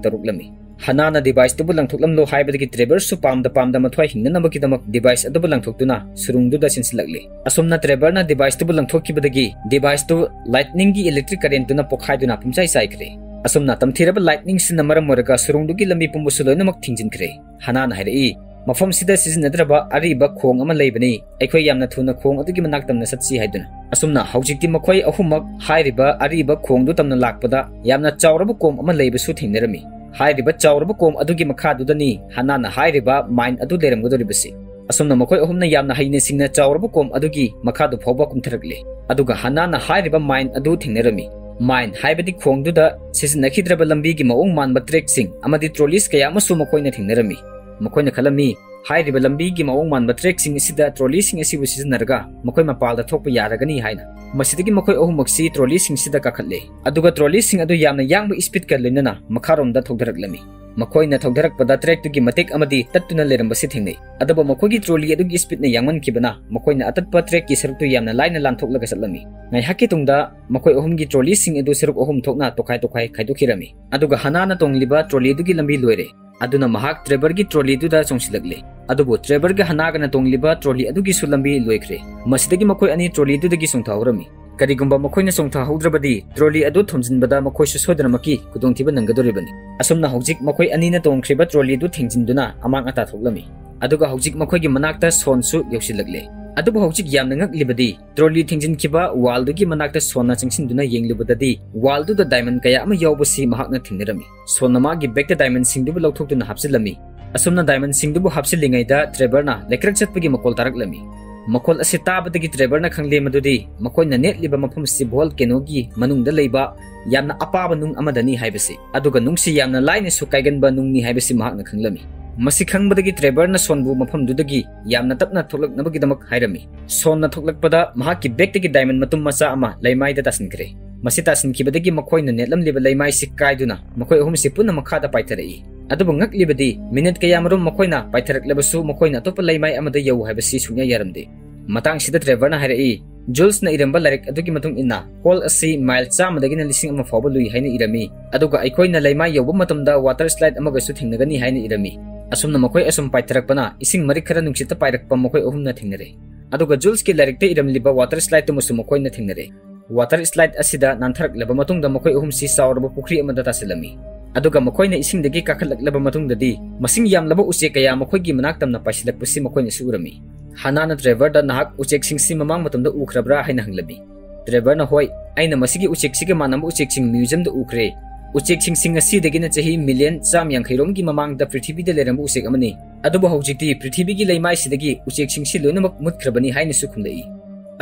ꯇꯧꯔꯛꯂꯝꯃꯤ꯫ ꯍꯅꯥꯅ deviceꯇꯨꯕꯨ ꯂꯪꯊꯣꯛꯂꯝꯂꯣ ꯍꯥꯏꯕꯗꯒꯤ Trevorꯁꯨ ꯄꯥꯝꯗ ꯄꯥꯝꯗ ꯃꯊ꯭ꯋꯥꯏ ꯍꯤꯡꯅꯅꯕꯒꯤꯗꯃꯛ device ꯑꯗꯨꯕꯨ ꯂꯪꯊꯣꯛꯇꯨꯅ ꯁꯨꯔꯨꯡꯗꯨꯗ ꯆꯦꯟꯁꯤꯜꯂꯛꯂꯤ꯫ ꯑꯁꯨꯝꯅ Trevorꯅ deviceꯇꯨꯕꯨ ꯂꯪꯊꯣꯛꯈꯤꯕꯗꯒꯤ deviceꯇꯨ lightningꯒꯤ electric currentꯇꯨꯅ ꯄꯣꯈꯥꯏꯗꯨꯅ ꯄꯨꯝꯆꯥꯏ ꯆꯥꯏꯈ꯭ꯔꯦ꯫ ꯑꯁꯨꯝꯅ ꯇꯝꯊꯤꯔꯕ lightningꯁꯤꯅ ꯃꯔꯝ ꯑꯣꯏꯔꯒ ꯁꯨꯔꯨꯡꯗꯨꯒꯤ ꯂꯝꯕꯤ ꯄꯨꯝꯕꯁꯨ ꯂꯣꯏꯅꯃꯛ ꯊꯤꯡꯖꯤꯟꯈ꯭ꯔꯦ꯫ ꯍꯅꯥꯅ ꯍꯥꯏꯔꯛꯏ, "ꯃꯐꯝꯁꯤꯗ ꯁꯤꯖꯤꯟꯅꯗ꯭ꯔꯕ ꯑꯔꯤꯕ ꯈꯣꯡ ꯑꯃ ꯂꯩꯕꯅꯤ, ꯑꯩꯈꯣꯏ ꯌꯥꯝꯅ ꯊꯨꯅ ꯈꯣꯡ ꯑꯗꯨꯒꯤ ꯃꯅꯥꯛ ꯇꯝꯅ ꯆꯠꯁꯤ" ꯍꯥꯏꯗꯨꯅ꯫ ꯑꯁꯨꯝꯅ ꯍꯧꯖꯤꯛꯇꯤ ꯃꯈꯣꯏ ꯑꯍꯨꯝꯃꯛ ꯍꯥꯏꯔꯤꯕ ꯑꯔꯤꯕ ꯈꯣꯡꯗꯨ ꯇꯝꯅ ꯂꯥꯛꯄꯗ ꯌꯥꯝꯅ ꯆꯥꯎꯔꯕ ꯀꯣꯝ ꯑꯃ ꯂꯩꯕꯁꯨ ꯊꯦꯡꯅꯔꯝꯃꯤ꯫ ꯍꯥꯏꯔꯤꯕ ꯆꯥꯎꯔꯕ ꯀꯣꯝ ꯑꯗꯨꯒꯤ ꯃꯈꯥꯗꯨꯗꯅꯤ ꯍꯅꯥꯅ ꯍꯥꯏꯔꯤꯕ mine ꯑꯗꯨ ꯂꯩꯔꯝꯒꯗꯧꯔꯤꯕꯁꯤ꯫ ꯑꯁꯨꯝꯅ ꯃꯈꯣꯏ ꯑꯍꯨꯝꯅ ꯌꯥꯝꯅ ꯍꯩꯅ ꯁꯤꯡꯅ ꯆꯥꯎꯔꯕ ꯀꯣꯝ ꯑꯗꯨꯒꯤ ꯃꯈꯥꯗꯨ ꯐꯥꯎꯕ ꯀꯨꯝꯊꯔꯛꯂꯦ꯫ ꯑꯗꯨꯒ ꯍꯅꯥꯅ ꯍꯥꯏꯔꯤꯕ mine ꯑꯗꯨ ꯊꯦꯡꯅꯔꯝꯃꯤ꯫ Mine ꯍꯥꯏꯕꯗꯤ ꯈꯣꯡꯗꯨꯗ ꯁꯤꯖꯤꯟꯅꯈꯤꯗ꯭ꯔꯕ ꯂꯝꯕꯤꯒꯤ ꯃꯑꯣꯡ ꯃꯥꯟꯕ trackꯁꯤꯡ ꯑꯃꯗꯤ trolleys ꯀꯌꯥ ꯑꯃꯁꯨ ꯃꯈꯣꯏꯅ ꯊꯦꯡꯅꯔꯝꯃꯤ꯫ ꯃꯈꯣꯏꯅ ꯈꯜꯂꯝꯃꯤ, ꯍꯥꯏꯔꯤꯕ ꯂꯝꯕꯤꯒꯤ ꯃꯑꯣꯡ ꯃꯥꯟꯕ trackꯁꯤꯡ ꯑꯁꯤꯗ trolleysꯁꯤꯡ ꯑꯁꯤꯕꯨ ꯁꯤꯖꯤꯟꯅꯔꯒ ꯃꯈꯣꯏ ꯃꯄꯥꯜꯗ ꯊꯣꯛꯄ ꯌꯥꯔꯒꯅꯤ ꯍꯥꯏꯅ꯫ ꯃꯁꯤꯗꯒꯤ ꯃꯈꯣꯏ ꯑꯍꯨꯝꯃꯛꯁꯤ trolleysꯁꯤꯡꯁꯤꯗ ꯀꯥꯈꯠꯂꯦ, ꯑꯗꯨꯒ trolleysꯁꯤꯡ ꯑꯗꯨ ꯌꯥꯝꯅ ꯌꯥꯡꯕ speedꯀ ꯂꯣꯏꯅꯅ ꯃꯈꯥꯔꯣꯝꯗ ꯊꯧꯊꯔꯛꯂꯝꯃꯤ꯫ ꯃꯈꯣꯏꯅ ꯊꯧꯊꯔꯛꯄꯗ trackꯇꯨꯒꯤ ꯃꯇꯦꯛ ꯑꯃꯗꯤ ꯇꯠꯇꯨꯅ ꯂꯩꯔꯝꯕꯁꯤ ꯊꯦꯡꯅꯩ, ꯑꯗꯨꯕꯨ ꯃꯈꯣꯏꯒꯤ trolley ꯑꯗꯨꯒꯤ speedꯅ ꯌꯥꯡꯃꯟꯈꯤꯕꯅ ꯃꯈꯣꯏꯅ ꯑꯇꯠꯄ trackꯀꯤ ꯁꯔꯨꯛꯇꯨ ꯌꯥꯝꯅ ꯂꯥꯏꯅ ꯂꯥꯟꯊꯣꯛꯂꯒ ꯆꯠꯂꯝꯃꯤ꯫ ꯉꯥꯏꯍꯥꯛꯀꯤ ꯇꯨꯡꯗ ꯃꯈꯣꯏ ꯑꯍꯨꯝꯒꯤ trolleysꯁꯤꯡ ꯑꯗꯨ ꯁꯔꯨꯛ ꯑꯍꯨꯝ ꯊꯣꯛꯅ ꯇꯣꯈꯥꯏ ꯇꯣꯈꯥꯏ ꯈꯥꯏꯗꯣꯛꯈꯤꯔꯝꯃꯤ꯫ ꯑꯗꯨꯒ ꯍꯅꯥꯅ ꯇꯣꯡꯂꯤꯕ trolleyꯗꯨꯒꯤ ꯂꯝꯕꯤ ꯂꯣꯏꯔꯦ꯫ ꯑꯗꯨꯅ ꯃꯍꯥꯛ ꯇ꯭ꯔꯦꯚꯔꯒꯤ ꯇ꯭ꯔꯣꯂꯤꯗꯨꯗ ꯆꯣꯡꯁꯤꯜꯂꯛꯂꯦ꯫ ꯑꯗꯨꯕꯨ ꯇ꯭ꯔꯦꯚꯔꯒ ꯍꯅꯥꯒꯅ ꯇꯣꯡꯂꯤꯕ ꯇ꯭ꯔꯣꯂꯤ ꯑꯗꯨꯒꯤꯁꯨ ꯂꯝꯕꯤ ꯂꯣꯏꯈ꯭ꯔꯦ꯫ ꯃꯁꯤꯗꯒꯤ ꯃꯈꯣꯏ ꯑꯅꯤ ꯇ꯭ꯔꯣꯂꯤꯗꯨꯗꯒꯤ ꯆꯣꯡꯊꯍꯧꯔꯝꯃꯤ꯫ ꯀꯔꯤꯒꯨꯝꯕ ꯃꯈꯣꯏꯅ ꯆꯣꯡꯊꯍꯧꯗ꯭ꯔꯕꯗꯤ ꯇ꯭ꯔꯣꯂꯤ ꯑꯗꯨ ꯊꯣꯝꯖꯤꯟꯕꯗ ꯃꯈꯣꯏꯁꯨ ꯁꯣꯏꯗꯅꯃꯛꯀꯤ ꯈꯨꯗꯣꯡꯊꯤꯕ ꯅꯪꯒꯗꯧꯔꯤꯕꯅꯤ꯫ ꯑꯁꯨꯝꯅ ꯍꯧꯖꯤꯛ ꯃꯈꯣꯏ ꯑꯅꯤꯅ ꯇꯣꯡꯈ꯭ꯔꯤꯕ ꯇ꯭ꯔꯣꯂꯤꯗꯨ ꯊꯦꯡꯖꯤꯟꯗꯨꯅ ꯑꯃꯥꯡ ꯑꯇꯥ ꯊꯣꯛꯂꯝꯃꯤ꯫ ꯑꯗꯨꯒ ꯍꯧꯖꯤꯛ ꯃꯈꯣꯏꯒꯤ ꯃꯅꯥꯛꯇ ꯁꯣꯟꯁꯨ ꯌꯧꯁꯤꯜꯂꯛꯂꯦ꯫ ꯑꯗꯨꯕꯨ ꯍꯧꯖꯤꯛ ꯌꯥꯝꯅ ꯉꯛꯂꯤꯕꯗꯤ ꯇ꯭ꯔꯣꯂꯤ ꯊꯤꯡꯖꯤꯟꯈꯤꯕ ꯋꯥꯜꯗꯨꯒꯤ ꯃꯅꯥꯛꯇ ꯁꯣꯟꯅ ꯆꯪꯁꯤꯟꯗꯨꯅ ꯌꯦꯡꯂꯨꯕꯗꯗꯤ ꯋꯥꯜꯗꯨꯗ ꯗꯥꯏꯃꯟ ꯀꯌꯥ ꯑꯃ ꯌꯥꯎꯕꯁꯤ ꯃꯍꯥꯛꯅ ꯊꯦꯡꯅꯔꯝꯃꯤ꯫ ꯁꯣꯟꯅ ꯃꯥꯒꯤ ꯕꯦꯒꯇ ꯗꯥꯏꯃꯟꯁꯤꯡꯗꯨꯕꯨ ꯂꯧꯊꯣꯛꯇꯨꯅ ꯍꯥꯞꯆꯤꯜꯂꯝꯃꯤ꯫ ꯑꯁꯨꯝꯅ ꯗꯥꯏꯃꯟꯁꯤꯡꯗꯨꯕꯨ ꯍꯥꯞꯆꯤꯜꯂꯤꯉꯩꯗ ꯇ꯭ꯔꯦꯚꯔꯅ ꯂꯩꯀ꯭ꯔꯛ ꯆꯠꯄꯒꯤ ꯃꯈꯣꯜ ꯇꯥꯔꯛꯂꯝꯃꯤ꯫ ꯃꯈꯣꯜ ꯑꯁꯤ ꯇꯥꯕꯗꯒꯤ ꯇ꯭ꯔꯦꯚꯔꯅ ꯈꯪꯂꯦ ꯃꯗꯨꯗꯤ ꯃꯈꯣꯏꯅ ꯅꯦꯠꯂꯤꯕ ꯃꯐꯝ ꯑꯁꯤ ꯚꯣꯜꯀꯦꯅꯣꯒꯤ ꯃꯅꯨꯡꯗ ꯂꯩꯕ ꯌꯥꯝꯅ ꯑꯄꯥꯕ ꯅꯨꯡ ꯑꯃꯗꯅꯤ ꯍꯥꯏꯕꯁꯤ, ꯑꯗꯨꯒ ꯅꯨꯡꯁꯤ ꯌꯥꯝꯅ ꯂꯥꯏꯅꯁꯨ ꯀꯥꯏꯒꯟꯕ ꯅꯨꯡꯅꯤ ꯍꯥꯏꯕꯁꯤ ꯃꯍꯥꯛꯅ ꯈꯪꯂꯝꯃꯤ꯫ ꯃꯁꯤ ꯈꯪꯕꯗꯒꯤ ꯇ꯭ꯔꯦꯚꯔꯅ ꯁꯣꯟꯕꯨ ꯃꯐꯝꯗꯨꯗꯒꯤ ꯌꯥꯝꯅ ꯇꯞꯅ ꯊꯣꯛꯂꯛꯅꯕꯒꯤꯗꯃꯛ ꯍꯥꯏꯔꯝꯃꯤ꯫ ꯁꯣꯟꯅ ꯊꯣꯛꯂꯛꯄꯗ ꯃꯍꯥꯛꯀꯤ ꯕꯦꯒꯇꯒꯤ ꯗꯥꯏꯃꯟ ꯃꯇꯨꯝ ꯃꯆꯥ ꯑꯃ ꯂꯩꯃꯥꯏꯗ ꯇꯥꯁꯤꯟꯈ꯭ꯔꯦ꯫ ꯃꯁꯤ ꯇꯥꯁꯤꯟꯈꯤꯕꯗꯒꯤ ꯃꯈꯣꯏꯅ ꯅꯦꯠꯂꯝꯂꯤꯕ ꯂꯩꯃꯥꯏꯁꯤ ꯀꯥꯏꯗꯨꯅ ꯃꯈꯣꯏ ꯑꯍꯨꯝꯁꯤ ꯄꯨꯟꯅ ꯃꯈꯥꯗ ꯄꯥꯏꯊꯔꯛꯏ꯫ ꯑꯗꯨꯕꯨ ꯉꯛꯂꯤꯕꯗꯤ ꯃꯤꯅꯤꯠ ꯀꯌꯥꯃꯔꯨꯝ ꯃꯈꯣꯏꯅ ꯄꯥꯏꯊꯔꯛꯂꯕꯁꯨ ꯃꯈꯣꯏꯅ ꯑꯇꯣꯞꯄ ꯂꯩꯃꯥꯏ ꯑꯃꯗ ꯌꯧ ꯍꯥꯏꯕꯁꯤ ꯁꯨꯡꯌꯥ ꯌꯥꯔꯝꯗꯦ꯫ ꯃꯇꯥꯡꯁꯤꯗ ꯇ꯭ꯔꯦꯚꯔꯅ ꯍꯥꯏꯔꯛꯏ, ꯖꯨꯜꯁꯅ ꯏꯔꯝꯕ ꯂꯥꯏꯔꯤꯛ ꯑꯗꯨꯒꯤ ꯃꯇꯨꯡ ꯏꯟꯅ ꯍꯣꯜ ꯑꯁꯤ ꯃꯥꯏꯜ ꯆꯥꯝꯃꯗꯒꯤꯅ ꯂꯤꯁꯤꯡ ꯑꯃ ꯐꯥꯎꯕ ꯂꯨꯏ ꯍꯥꯏꯅ ꯏꯔꯝꯃꯤ, ꯑꯗꯨꯒ ꯑꯩꯈꯣꯏꯅ ꯂꯩꯃꯥꯏ ꯌꯧꯕ ꯃꯇꯝꯗ ꯋꯥꯇꯔ ꯁ꯭ꯂꯥꯏꯗ ꯑꯃꯒꯁꯨ ꯊꯦꯡꯅꯒꯅꯤ ꯍꯥꯏꯅ ꯏꯔꯝꯃꯤ꯫ ꯑꯁꯨꯝꯅ ꯃꯈꯣꯏ ꯑꯁꯨꯝ ꯄꯥꯏꯊꯔꯛꯄꯅ ꯏꯁꯤꯡ ꯃꯔꯤꯛ ꯈꯔ ꯅꯨꯡꯁꯤꯠꯇ ꯄꯥꯏꯔꯛꯄ ꯃꯈꯣꯏ ꯑꯍꯨꯝꯅ ꯊꯦꯡꯅꯔꯦ꯫ ꯑꯗꯨꯒ ꯖꯨꯜꯁꯀꯤ ꯂꯥꯏꯔꯤꯛꯇ ꯏꯔꯝꯂꯤꯕ ꯋꯥꯇꯔ ꯁ꯭ꯂꯥꯏꯗꯇꯨꯃꯁꯨ ꯃꯈꯣꯏꯅ ꯊꯦꯡꯅꯔꯦ꯫ ꯋꯥꯇꯔ ꯁ꯭ꯂꯥꯏꯗ ꯑꯁꯤꯗ ꯅꯥꯟꯊꯔꯛꯂꯕ ꯃꯇꯨꯡꯗ ꯃꯈꯣꯏ ꯑꯍꯨꯝꯁꯤ ꯆꯥꯎꯔꯕ ꯄꯨꯈ꯭ꯔꯤ ꯑꯃꯗ ꯇꯥꯁꯤꯜꯂꯝꯃꯤ꯫ ꯑꯗꯨꯒ ꯃꯈꯣꯏꯅ ꯏꯁꯤꯡꯗꯒꯤ ꯀꯥꯈꯠꯂꯛꯂꯕ ꯃꯇꯨꯡꯗꯗꯤ ꯃꯁꯤꯡ ꯌꯥꯝꯂꯕ ꯎꯆꯦꯛ ꯀꯌꯥ ꯃꯈꯣꯏꯒꯤ ꯃꯅꯥꯛ ꯇꯝꯅ ꯄꯥꯏꯁꯤꯜꯂꯛꯄꯁꯤ ꯃꯈꯣꯏꯅꯁꯨ ꯎꯔꯝꯃꯤ꯫ ꯍꯥꯅꯥꯅ ꯇ꯭ꯔꯦꯚꯔꯗ, "ꯅꯍꯥꯛ ꯎꯆꯦꯛꯁꯤꯡꯁꯤ ꯃꯃꯥꯡ ꯃꯇꯝꯗ ꯎꯈ꯭ꯔꯕ꯭ꯔꯥ?" ꯍꯥꯏꯅ ꯍꯪꯂꯝꯃꯤ꯫ ꯇ꯭ꯔꯦꯚꯔꯅ, "ꯍꯣꯏ, ꯑꯩꯅ ꯃꯁꯤꯒꯤ ꯎꯆꯦꯛꯁꯤꯒ ꯃꯥꯟꯅꯕ ꯎꯆꯦꯛꯁꯤꯡ ꯃ꯭ꯌꯨꯖꯤꯌꯝꯗ ꯎꯈ꯭ꯔꯦ꯫ ꯎꯆꯦꯛꯁꯤꯡꯁꯤ ꯉꯁꯤꯗꯒꯤꯅ ꯆꯍꯤ ꯃꯤꯂꯤꯌꯟ ꯆꯥꯝ ꯌꯥꯡꯈꯩ ꯔꯣꯝꯒꯤ ꯃꯃꯥꯡꯗ ꯄ꯭ꯔꯤꯊꯤꯕꯤꯗ ꯂꯩꯔꯝꯕ ꯎꯆꯦꯛ ꯑꯃꯅꯤ꯫ ꯑꯗꯨꯕꯨ ꯍꯧꯖꯤꯛꯇꯤ ꯄ꯭ꯔꯤꯊꯤꯕꯤꯒꯤ ꯂꯩꯃꯥꯏꯁꯤꯗꯒꯤ ꯎꯆꯦꯛꯁꯤꯡꯁꯤ ꯂꯣꯏꯅꯃꯛ ꯃꯨꯠꯈ꯭ꯔꯕꯅꯤ" ꯍꯥꯏꯅꯁꯨ ꯈꯨꯝꯂꯛꯏ꯫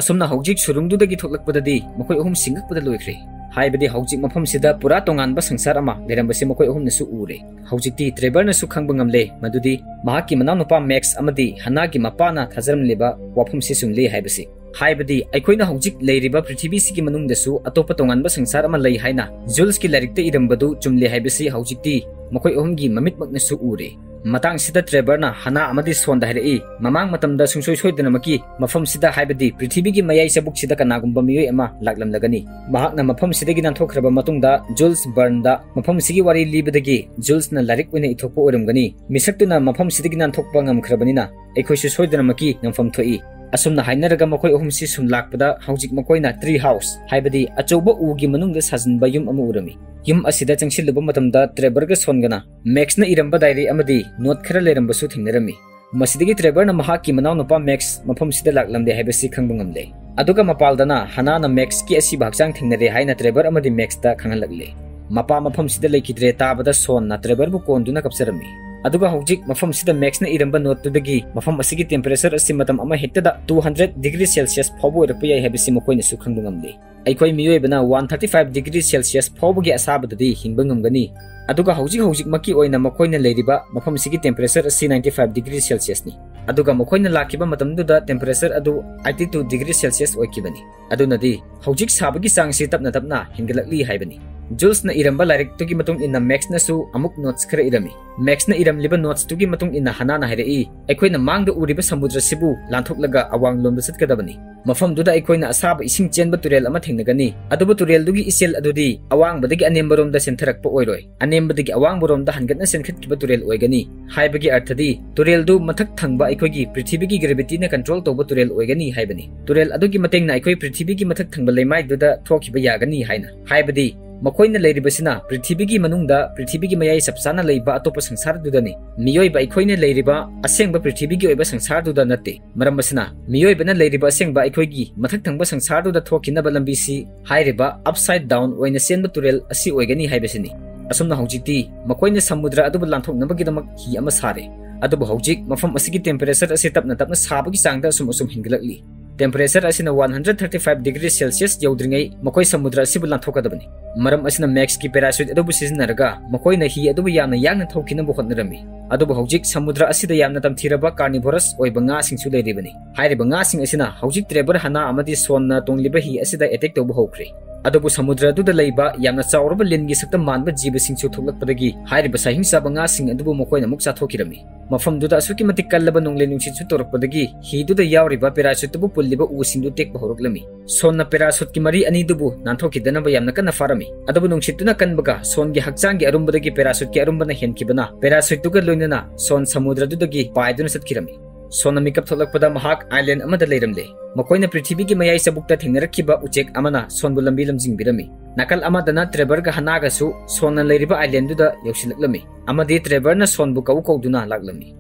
ꯑꯁꯨꯝꯅ ꯍꯧꯖꯤꯛ ꯁꯨꯔꯨꯡꯗꯨꯗꯒꯤ ꯊꯣꯛꯂꯛꯄꯗꯗꯤ ꯃꯈꯣꯏ ꯑꯍꯨꯝ ꯁꯤꯡꯉꯛꯄꯗ ꯂꯣꯏꯈ꯭ꯔꯦ꯫ ꯍꯥꯏꯕꯗꯤ ꯍꯧꯖꯤꯛ ꯃꯐꯝꯁꯤꯗ ꯄꯨꯔꯥ ꯇꯣꯉꯥꯟꯕ ꯁꯪꯁꯥꯔ ꯑꯃ ꯂꯩꯔꯝꯕꯁꯤ ꯃꯈꯣꯏ ꯑꯍꯨꯝꯅꯁꯨ ꯎꯔꯦ꯫ ꯍꯧꯖꯤꯛꯇꯤ ꯇ꯭ꯔꯦꯚꯔꯅꯁꯨ ꯈꯪꯕ ꯉꯝꯂꯦ ꯃꯗꯨꯗꯤ ꯃꯍꯥꯛꯀꯤ ꯃꯅꯥꯎꯅꯨꯄꯥ ꯃꯦꯛꯁ ꯑꯃꯗꯤ ꯍꯅꯥꯒꯤ ꯃꯄꯥꯅ ꯊꯥꯖꯔꯝꯂꯤꯕ ꯋꯥꯐꯝꯁꯤ ꯆꯨꯝꯂꯦ ꯍꯥꯏꯕꯁꯤ꯫ ꯍꯥꯏꯕꯗꯤ ꯑꯩꯈꯣꯏꯅ ꯍꯧꯖꯤꯛ ꯂꯩꯔꯤꯕ ꯄ꯭ꯔꯤꯊꯤꯕꯤꯁꯤꯒꯤ ꯃꯅꯨꯡꯗꯁꯨ ꯑꯇꯣꯞꯄ ꯇꯣꯉꯥꯟꯕ ꯁꯪꯁꯥꯔ ꯑꯃ ꯂꯩ ꯍꯥꯏꯅ ꯖꯨꯜꯁꯀꯤ ꯂꯥꯏꯔꯤꯛꯇ ꯏꯔꯝꯕꯗꯨ ꯆꯨꯝꯂꯦ ꯍꯥꯏꯕꯁꯤ ꯍꯧꯖꯤꯛꯇꯤ ꯃꯈꯣꯏ ꯑꯍꯨꯝꯒꯤ ꯃꯃꯤꯠꯃꯛꯅꯁꯨ ꯎꯔꯦ꯫ ꯃꯇꯥꯡꯁꯤꯗ ꯇ꯭ꯔꯦꯚꯔꯅ ꯍꯅꯥ ꯑꯃꯗꯤ ꯁꯣꯟꯗ ꯍꯥꯏꯔꯛꯏ, ꯃꯃꯥꯡ ꯃꯇꯝꯗ ꯁꯨꯡꯁꯣꯏ ꯁꯣꯏꯗꯅꯃꯛꯀꯤ ꯃꯐꯝꯁꯤꯗ, ꯍꯥꯏꯕꯗꯤ ꯄ꯭ꯔꯤꯊꯤꯕꯤꯒꯤ ꯃꯌꯥꯏ ꯆꯕꯨꯛꯁꯤꯗ ꯀꯅꯥꯒꯨꯝꯕ ꯃꯤꯑꯣꯏ ꯑꯃ ꯂꯥꯛꯂꯝꯂꯒꯅꯤ꯫ ꯃꯍꯥꯛꯅ ꯃꯐꯝꯁꯤꯗꯒꯤ ꯅꯥꯟꯊꯣꯛꯈ꯭ꯔꯕ ꯃꯇꯨꯡꯗ ꯖꯨꯜꯁ ꯕꯔꯟꯗ ꯃꯐꯝꯁꯤꯒꯤ ꯋꯥꯔꯤ ꯂꯤꯕꯗꯒꯤ ꯖꯨꯜꯁꯅ ꯂꯥꯏꯔꯤꯛ ꯑꯣꯏꯅ ꯏꯊꯣꯛꯄ ꯑꯣꯏꯔꯝꯒꯅꯤ꯫ ꯃꯤꯁꯛꯇꯨꯅ ꯃꯐꯝꯁꯤꯗꯒꯤ ꯅꯥꯟꯊꯣꯛꯄ ꯉꯝꯈ꯭ꯔꯕꯅꯤꯅ ꯑꯩꯈꯣꯏꯁꯨ ꯁꯣꯏꯗꯅꯃꯛꯀꯤ ꯉꯝꯐꯝ ꯊꯣꯛꯏ꯫ ꯑꯁꯨꯝꯅ ꯍꯥꯏꯅꯔꯒ ꯃꯈꯣꯏ ꯑꯍꯨꯝꯁꯤ ꯁꯨꯝ ꯂꯥꯛꯄꯗ ꯍꯧꯖꯤꯛ ꯃꯈꯣꯏꯅ ꯇ꯭ꯔꯤ ꯍꯥꯎꯁ, ꯍꯥꯏꯕꯗꯤ ꯑꯆꯧꯕ ꯎꯒꯤ ꯃꯅꯨꯡꯗ ꯁꯥꯖꯤꯟꯕ ꯌꯨꯝ ꯑꯃ ꯎꯔꯝꯃꯤ꯫ ꯌꯨꯝ ꯑꯁꯤꯗ ꯆꯪꯁꯤꯜꯂꯨꯕ ꯃꯇꯝꯗ ꯇ꯭ꯔꯦꯚꯔꯒ ꯁꯣꯟꯒꯅ ꯃꯦꯛꯁꯅ ꯏꯔꯝꯕ ꯗꯥꯏꯔꯤ ꯑꯃꯗꯤ ꯅꯣꯠ ꯈꯔ ꯂꯩꯔꯝꯕꯁꯨ ꯊꯦꯡꯅꯔꯝꯃꯤ꯫ ꯃꯁꯤꯗꯒꯤ ꯇ꯭ꯔꯦꯚꯔꯅ ꯃꯍꯥꯛꯀꯤ ꯃꯅꯥꯎꯅꯨꯄꯥ ꯃꯦꯛꯁ ꯃꯐꯝꯁꯤꯗ ꯂꯥꯛꯂꯝꯂꯦ ꯍꯥꯏꯕꯁꯤ ꯈꯪꯕ ꯉꯝꯂꯦ꯫ ꯑꯗꯨꯒ ꯃꯄꯥꯜꯗꯅ ꯍꯅꯥꯅ ꯃꯦꯛꯁꯀꯤ ꯑꯁꯤꯕ ꯍꯛꯆꯥꯡ ꯊꯦꯡꯅꯔꯦ ꯍꯥꯏꯅ ꯇ꯭ꯔꯦꯚꯔ ꯑꯃꯗꯤ ꯃꯦꯛꯁꯇ ꯈꯪꯍꯜꯂꯛꯂꯦ꯫ ꯃꯄꯥ ꯃꯐꯝꯁꯤꯗ ꯂꯩꯈꯤꯗ꯭ꯔꯦ ꯇꯥꯕꯗ ꯁꯣꯟꯅ ꯇ꯭ꯔꯦꯚꯔꯕꯨ ꯀꯣꯟꯗꯨꯅ ꯀꯞꯆꯔꯝꯃꯤ꯫ ꯑꯗꯨꯒ ꯍꯧꯖꯤꯛ ꯃꯐꯝꯁꯤꯗ ꯃꯦꯛꯁꯅ ꯏꯔꯝꯕ ꯅꯣꯠꯇꯨꯗꯒꯤ ꯃꯐꯝ ꯑꯁꯤꯒꯤ ꯇꯦꯝꯄꯔꯦꯆꯔ ꯑꯁꯤ ꯃꯇꯝ ꯑꯃ ꯍꯦꯛꯇꯗ two hundred degree Celsius ꯐꯥꯎꯕ ꯑꯣꯏꯔꯛꯄ ꯌꯥꯏ ꯍꯥꯏꯕꯁꯤ ꯃꯈꯣꯏꯅꯁꯨ ꯈꯪꯕ ꯉꯝꯂꯤ꯫ ꯑꯩꯈꯣꯏ ꯃꯤꯑꯣꯏꯕꯅ one thirty five degree Celsius ꯐꯥꯎꯕꯒꯤ ꯑꯁꯥꯕꯗꯗꯤ ꯍꯤꯡꯕ ꯉꯝꯒꯅꯤ꯫ ꯑꯗꯨꯒ ꯍꯧꯖꯤꯛ ꯍꯧꯖꯤꯛꯃꯛꯀꯤ ꯑꯣꯏꯅ ꯃꯈꯣꯏꯅ ꯂꯩꯔꯤꯕ ꯃꯐꯝꯁꯤꯒꯤ ꯇꯦꯝꯄꯔꯦꯆꯔ ꯑꯁꯤ ninety five degree Celsiusꯅꯤ꯫ ꯑꯗꯨꯒ ꯃꯈꯣꯏꯅ ꯂꯥꯛꯈꯤꯕ ꯃꯇꯝꯗꯨꯗ ꯇꯦꯝꯄꯔꯦꯆꯔ ꯑꯗꯨ eighty two degree Celsius ꯑꯣꯏꯈꯤꯕꯅꯤ꯫ ꯑꯗꯨꯅꯗꯤ ꯍꯧꯖꯤꯛ ꯁꯥꯕꯒꯤ ꯆꯥꯡꯁꯤ ꯇꯞꯅ ꯇꯞꯅ ꯍꯦꯟꯒꯠꯂꯛꯂꯤ ꯍꯥꯏꯕꯅꯤ꯫ ꯖꯨꯜꯁꯅ ꯏꯔꯝꯕ ꯂꯥꯏꯔꯤꯛꯇꯨꯒꯤ ꯃꯇꯨꯡ ꯏꯟꯅ ꯃꯦꯛꯁꯅꯁꯨ ꯑꯃꯨꯛ ꯅꯣꯠꯁ ꯈꯔ ꯏꯔꯝꯃꯤ꯫ ꯃꯦꯛꯁꯅ ꯏꯔꯝꯂꯤꯕ ꯅꯣꯠꯁꯇꯨꯒꯤ ꯃꯇꯨꯡ ꯏꯟꯅ ꯍꯅꯥꯅ ꯍꯥꯏꯔꯛꯏ, ꯑꯩꯈꯣꯏꯅ ꯃꯥꯡꯗ ꯎꯔꯤꯕ ꯁꯃꯨꯗ꯭ꯔꯁꯤꯕꯨ ꯂꯥꯟꯊꯣꯛꯂꯒ ꯑꯋꯥꯡꯂꯣꯝꯗ ꯆꯠꯀꯗꯕꯅꯤ꯫ ꯃꯐꯝꯗꯨꯗ ꯑꯩꯈꯣꯏꯅ ꯑꯁꯥꯕ ꯏꯁꯤꯡ ꯆꯦꯟꯕ ꯇꯨꯔꯦꯜ ꯑꯃ ꯊꯦꯡꯅꯒꯅꯤ, ꯑꯗꯨꯕꯨ ꯇꯨꯔꯦꯜꯗꯨꯒꯤ ꯏꯆꯦꯜ ꯑꯗꯨꯗꯤ ꯑꯋꯥꯡꯕꯗꯒꯤ ꯑꯅꯦꯝꯕꯔꯣꯝꯗ ꯆꯦꯟꯊꯔꯛꯄ ꯑꯣꯏꯔꯣꯏ, ꯑꯅꯦꯝꯕꯗꯒꯤ ꯑꯋꯥꯡꯕꯔꯣꯝꯗ ꯍꯟꯒꯠꯅ ꯆꯦꯟꯈꯠꯈꯤꯕ ꯇꯨꯔꯦꯜ ꯑꯣꯏꯒꯅꯤ꯫ ꯍꯥꯏꯕꯒꯤ ꯑꯔꯊꯗꯤ ꯇꯨꯔꯦꯜꯗꯨ ꯃꯊꯛ ꯊꯪꯕ ꯑꯩꯈꯣꯏꯒꯤ ꯄ꯭ꯔꯤꯊꯤꯕꯤꯒꯤ ꯒ꯭ꯔꯦꯚꯤꯇꯤꯅ ꯀꯟꯇ꯭ꯔꯣꯜ ꯇꯧꯕ ꯇꯨꯔꯦꯜ ꯑꯣꯏꯒꯅꯤ ꯍꯥꯏꯕꯅꯤ꯫ ꯇꯨꯔꯦꯜ ꯑꯗꯨꯒꯤ ꯃꯇꯦꯡꯅ ꯑꯩꯈꯣꯏ ꯄ꯭ꯔꯤꯊꯤꯕꯤꯒꯤ ꯃꯊꯛ ꯊꯪꯕ ꯂꯩꯃꯥꯏꯗꯨꯗ ꯊꯣꯛꯈꯤꯕ ꯌꯥꯒꯅꯤ ꯍꯥꯏꯅ꯫ ꯍꯥꯏꯕꯗꯤ ꯃꯈꯣꯏꯅ ꯂꯩꯔꯤꯕꯁꯤꯅ ꯄ꯭ꯔꯤꯊꯤꯕꯤꯒꯤ ꯃꯅꯨꯡꯗ, ꯄ꯭ꯔꯤꯊꯤꯕꯤꯒꯤ ꯃꯌꯥꯏ ꯆꯞ ꯆꯥꯅ ꯂꯩꯕ ꯑꯇꯣꯞꯄ ꯁꯪꯁꯥꯔꯗꯨꯗꯅꯤ꯫ ꯃꯤꯑꯣꯏꯕ ꯑꯩꯈꯣꯏꯅ ꯂꯩꯔꯤꯕ ꯑꯁꯦꯡꯕ ꯄ꯭ꯔꯤꯊꯤꯕꯤꯒꯤ ꯑꯣꯏꯕ ꯁꯪꯁꯥꯔꯗꯨꯗ ꯅꯠꯇꯦ꯫ ꯃꯔꯝ ꯑꯁꯤꯅ ꯃꯤꯑꯣꯏꯕꯅ ꯂꯩꯔꯤꯕ ꯑꯁꯦꯡꯕ ꯑꯩꯈꯣꯏꯒꯤ ꯃꯊꯛ ꯊꯪꯕ ꯁꯪꯁꯥꯔꯗꯨꯗ ꯊꯣꯛꯈꯤꯅꯕ ꯂꯝꯕꯤꯁꯤ ꯍꯥꯏꯔꯤꯕ upside down ꯑꯣꯏꯅ ꯆꯦꯟꯕ ꯇꯨꯔꯦꯜ ꯑꯁꯤ ꯑꯣꯏꯒꯅꯤ ꯍꯥꯏꯕꯁꯤꯅꯤ꯫ ꯑꯁꯨꯝꯅ ꯍꯧꯖꯤꯛꯇꯤ ꯃꯈꯣꯏꯅ ꯁꯃꯨꯗ꯭ꯔ ꯑꯗꯨꯕꯨ ꯂꯥꯟꯊꯣꯛꯅꯕꯒꯤꯗꯃꯛ ꯍꯤ ꯑꯃ ꯁꯥꯔꯦ꯫ ꯑꯗꯨꯕꯨ ꯍꯧꯖꯤꯛ ꯃꯐꯝ ꯑꯁꯤꯒꯤ ꯇꯦꯝꯄꯔꯦꯆꯔ ꯑꯁꯤ ꯇꯞꯅ ꯇꯞꯅ ꯁꯥꯕꯒꯤ ꯆꯥꯡꯗ ꯑꯁꯨꯝ ꯑꯁꯨꯝ ꯍꯦꯟꯒꯠꯂꯛꯂꯤ꯫ ꯇꯦꯝꯄꯔꯦꯆꯔ ꯑꯁꯤꯅ one hundred thirty five degree Celsius ꯌꯧꯗ꯭ꯔꯤꯉꯩ ꯃꯈꯣꯏ ꯁꯃꯨꯗ꯭ꯔ ꯑꯁꯤꯕꯨ ꯂꯥꯟꯊꯣꯛꯀꯗꯕꯅꯤ꯫ ꯃꯔꯝ ꯑꯁꯤꯅ Maxꯀꯤ parachute ꯑꯗꯨꯕꯨ ꯁꯤꯖꯤꯟꯅꯔꯒ ꯃꯈꯣꯏꯅ ꯍꯤ ꯑꯗꯨꯕꯨ ꯌꯥꯝꯅ ꯌꯥꯡꯅ ꯊꯧꯈꯤꯅꯕ ꯍꯣꯠꯅꯔꯝꯃꯤ꯫ ꯑꯗꯨꯕꯨ ꯍꯧꯖꯤꯛ ꯁꯃꯨꯗ꯭ꯔ ꯑꯁꯤꯗ ꯌꯥꯝꯅ ꯇꯝꯊꯤꯔꯕ carnivorous ꯑꯣꯏꯕ ꯉꯥꯁꯤꯡꯁꯨ ꯂꯩꯔꯤꯕꯅꯤ꯫ ꯍꯥꯏꯔꯤꯕ ꯉꯥꯁꯤꯡ ꯑꯁꯤꯅ ꯍꯧꯖꯤꯛ Trevor, Hannah ꯑꯃꯗꯤ Seanꯅ ꯇꯣꯡꯂꯤꯕ ꯍꯤ ꯑꯁꯤꯗ attack ꯇꯧꯕ ꯍꯧꯈ꯭ꯔꯦ꯫ ꯑꯗꯨꯕꯨ ꯁꯃꯨꯗ꯭ꯔ ꯑꯗꯨꯗ ꯂꯩꯕ ꯌꯥꯝꯅ ꯆꯥꯎꯔꯕ ꯂꯤꯟꯒꯤ ꯁꯛꯇꯝ ꯃꯥꯟꯕ ꯖꯤꯕꯁꯤꯡꯁꯨ ꯊꯣꯛꯂꯛꯄꯗꯒꯤ ꯍꯥꯏꯔꯤꯕ ꯁꯥꯍꯤꯡ ꯆꯥꯕ ꯉꯥꯁꯤꯡ ꯑꯗꯨꯕꯨ ꯃꯈꯣꯏꯅ ꯑꯃꯨꯛ ꯆꯥꯊꯣꯛꯈꯤꯔꯝꯃꯤ꯫ ꯃꯐꯝꯗꯨꯗ ꯑꯁꯨꯛꯀꯤ ꯃꯇꯤꯛ ꯀꯜꯂꯕ ꯅꯣꯡꯂꯩ ꯅꯨꯡꯁꯤꯠꯁꯨ ꯇꯧꯔꯛꯄꯗꯒꯤ ꯍꯤꯗꯨꯗ ꯌꯥꯎꯔꯤꯕ parachuteꯇꯨꯕꯨ ꯄꯨꯜꯂꯤꯕ ꯎꯁꯤꯡꯗꯨ ꯇꯦꯛꯄ ꯍꯧꯔꯛꯂꯝꯃꯤ꯫ Seanꯅ parachuteꯀꯤ ꯃꯔꯤ ꯑꯅꯤꯗꯨꯕꯨ ꯅꯥꯟꯊꯣꯛꯈꯤꯗꯅꯕ ꯌꯥꯝꯅ ꯀꯟꯅ ꯐꯥꯔꯝꯃꯤ꯫ ꯑꯗꯨꯕꯨ ꯅꯨꯡꯁꯤꯠꯇꯨꯅ ꯀꯟꯕꯒ Seanꯒꯤ ꯍꯛꯆꯥꯡꯒꯤ ꯑꯔꯨꯝꯕꯗꯒꯤ parachuteꯀꯤ ꯑꯔꯨꯝꯕꯅ ꯍꯦꯟꯈꯤꯕꯅ parachuteꯇꯨꯒ ꯂꯣꯏꯅꯅ Sean ꯁꯃꯨꯗ꯭ꯔꯗꯨꯗꯒꯤ ꯄꯥꯏꯗꯨꯅ ꯆꯠꯈꯤꯔꯝꯃꯤ꯫ Seanꯅ ꯃꯤꯀꯞ ꯊꯣꯛꯂꯛꯄꯗ ꯃꯍꯥꯛ island ꯑꯃꯗ ꯂꯩꯔꯝꯂꯦ꯫ ꯃꯈꯣꯏꯅ ꯄ꯭ꯔꯤꯊꯤꯕꯤꯒꯤ ꯃꯌꯥꯏ ꯆꯕꯨꯛꯇ ꯊꯦꯡꯅꯔꯛꯈꯤꯕ ꯎꯆꯦꯛ ꯑꯃꯅ Seanꯕꯨ ꯂꯝꯕꯤ ꯂꯝꯖꯤꯡꯕꯤꯔꯝꯃꯤ꯫ ꯅꯥꯀꯜ ꯑꯃꯗꯅ Trevorꯒ Hannahꯒꯁꯨ Seanꯅ ꯂꯩꯔꯤꯕ islandꯗꯨꯗ ꯌꯧꯁꯤꯜꯂꯛꯂꯝꯃꯤ ꯑꯃꯗꯤ Trevorꯅ Seanꯕꯨ ꯀꯧ ꯀꯧꯗꯨꯅ ꯂꯥꯛꯂꯝꯃꯤ꯫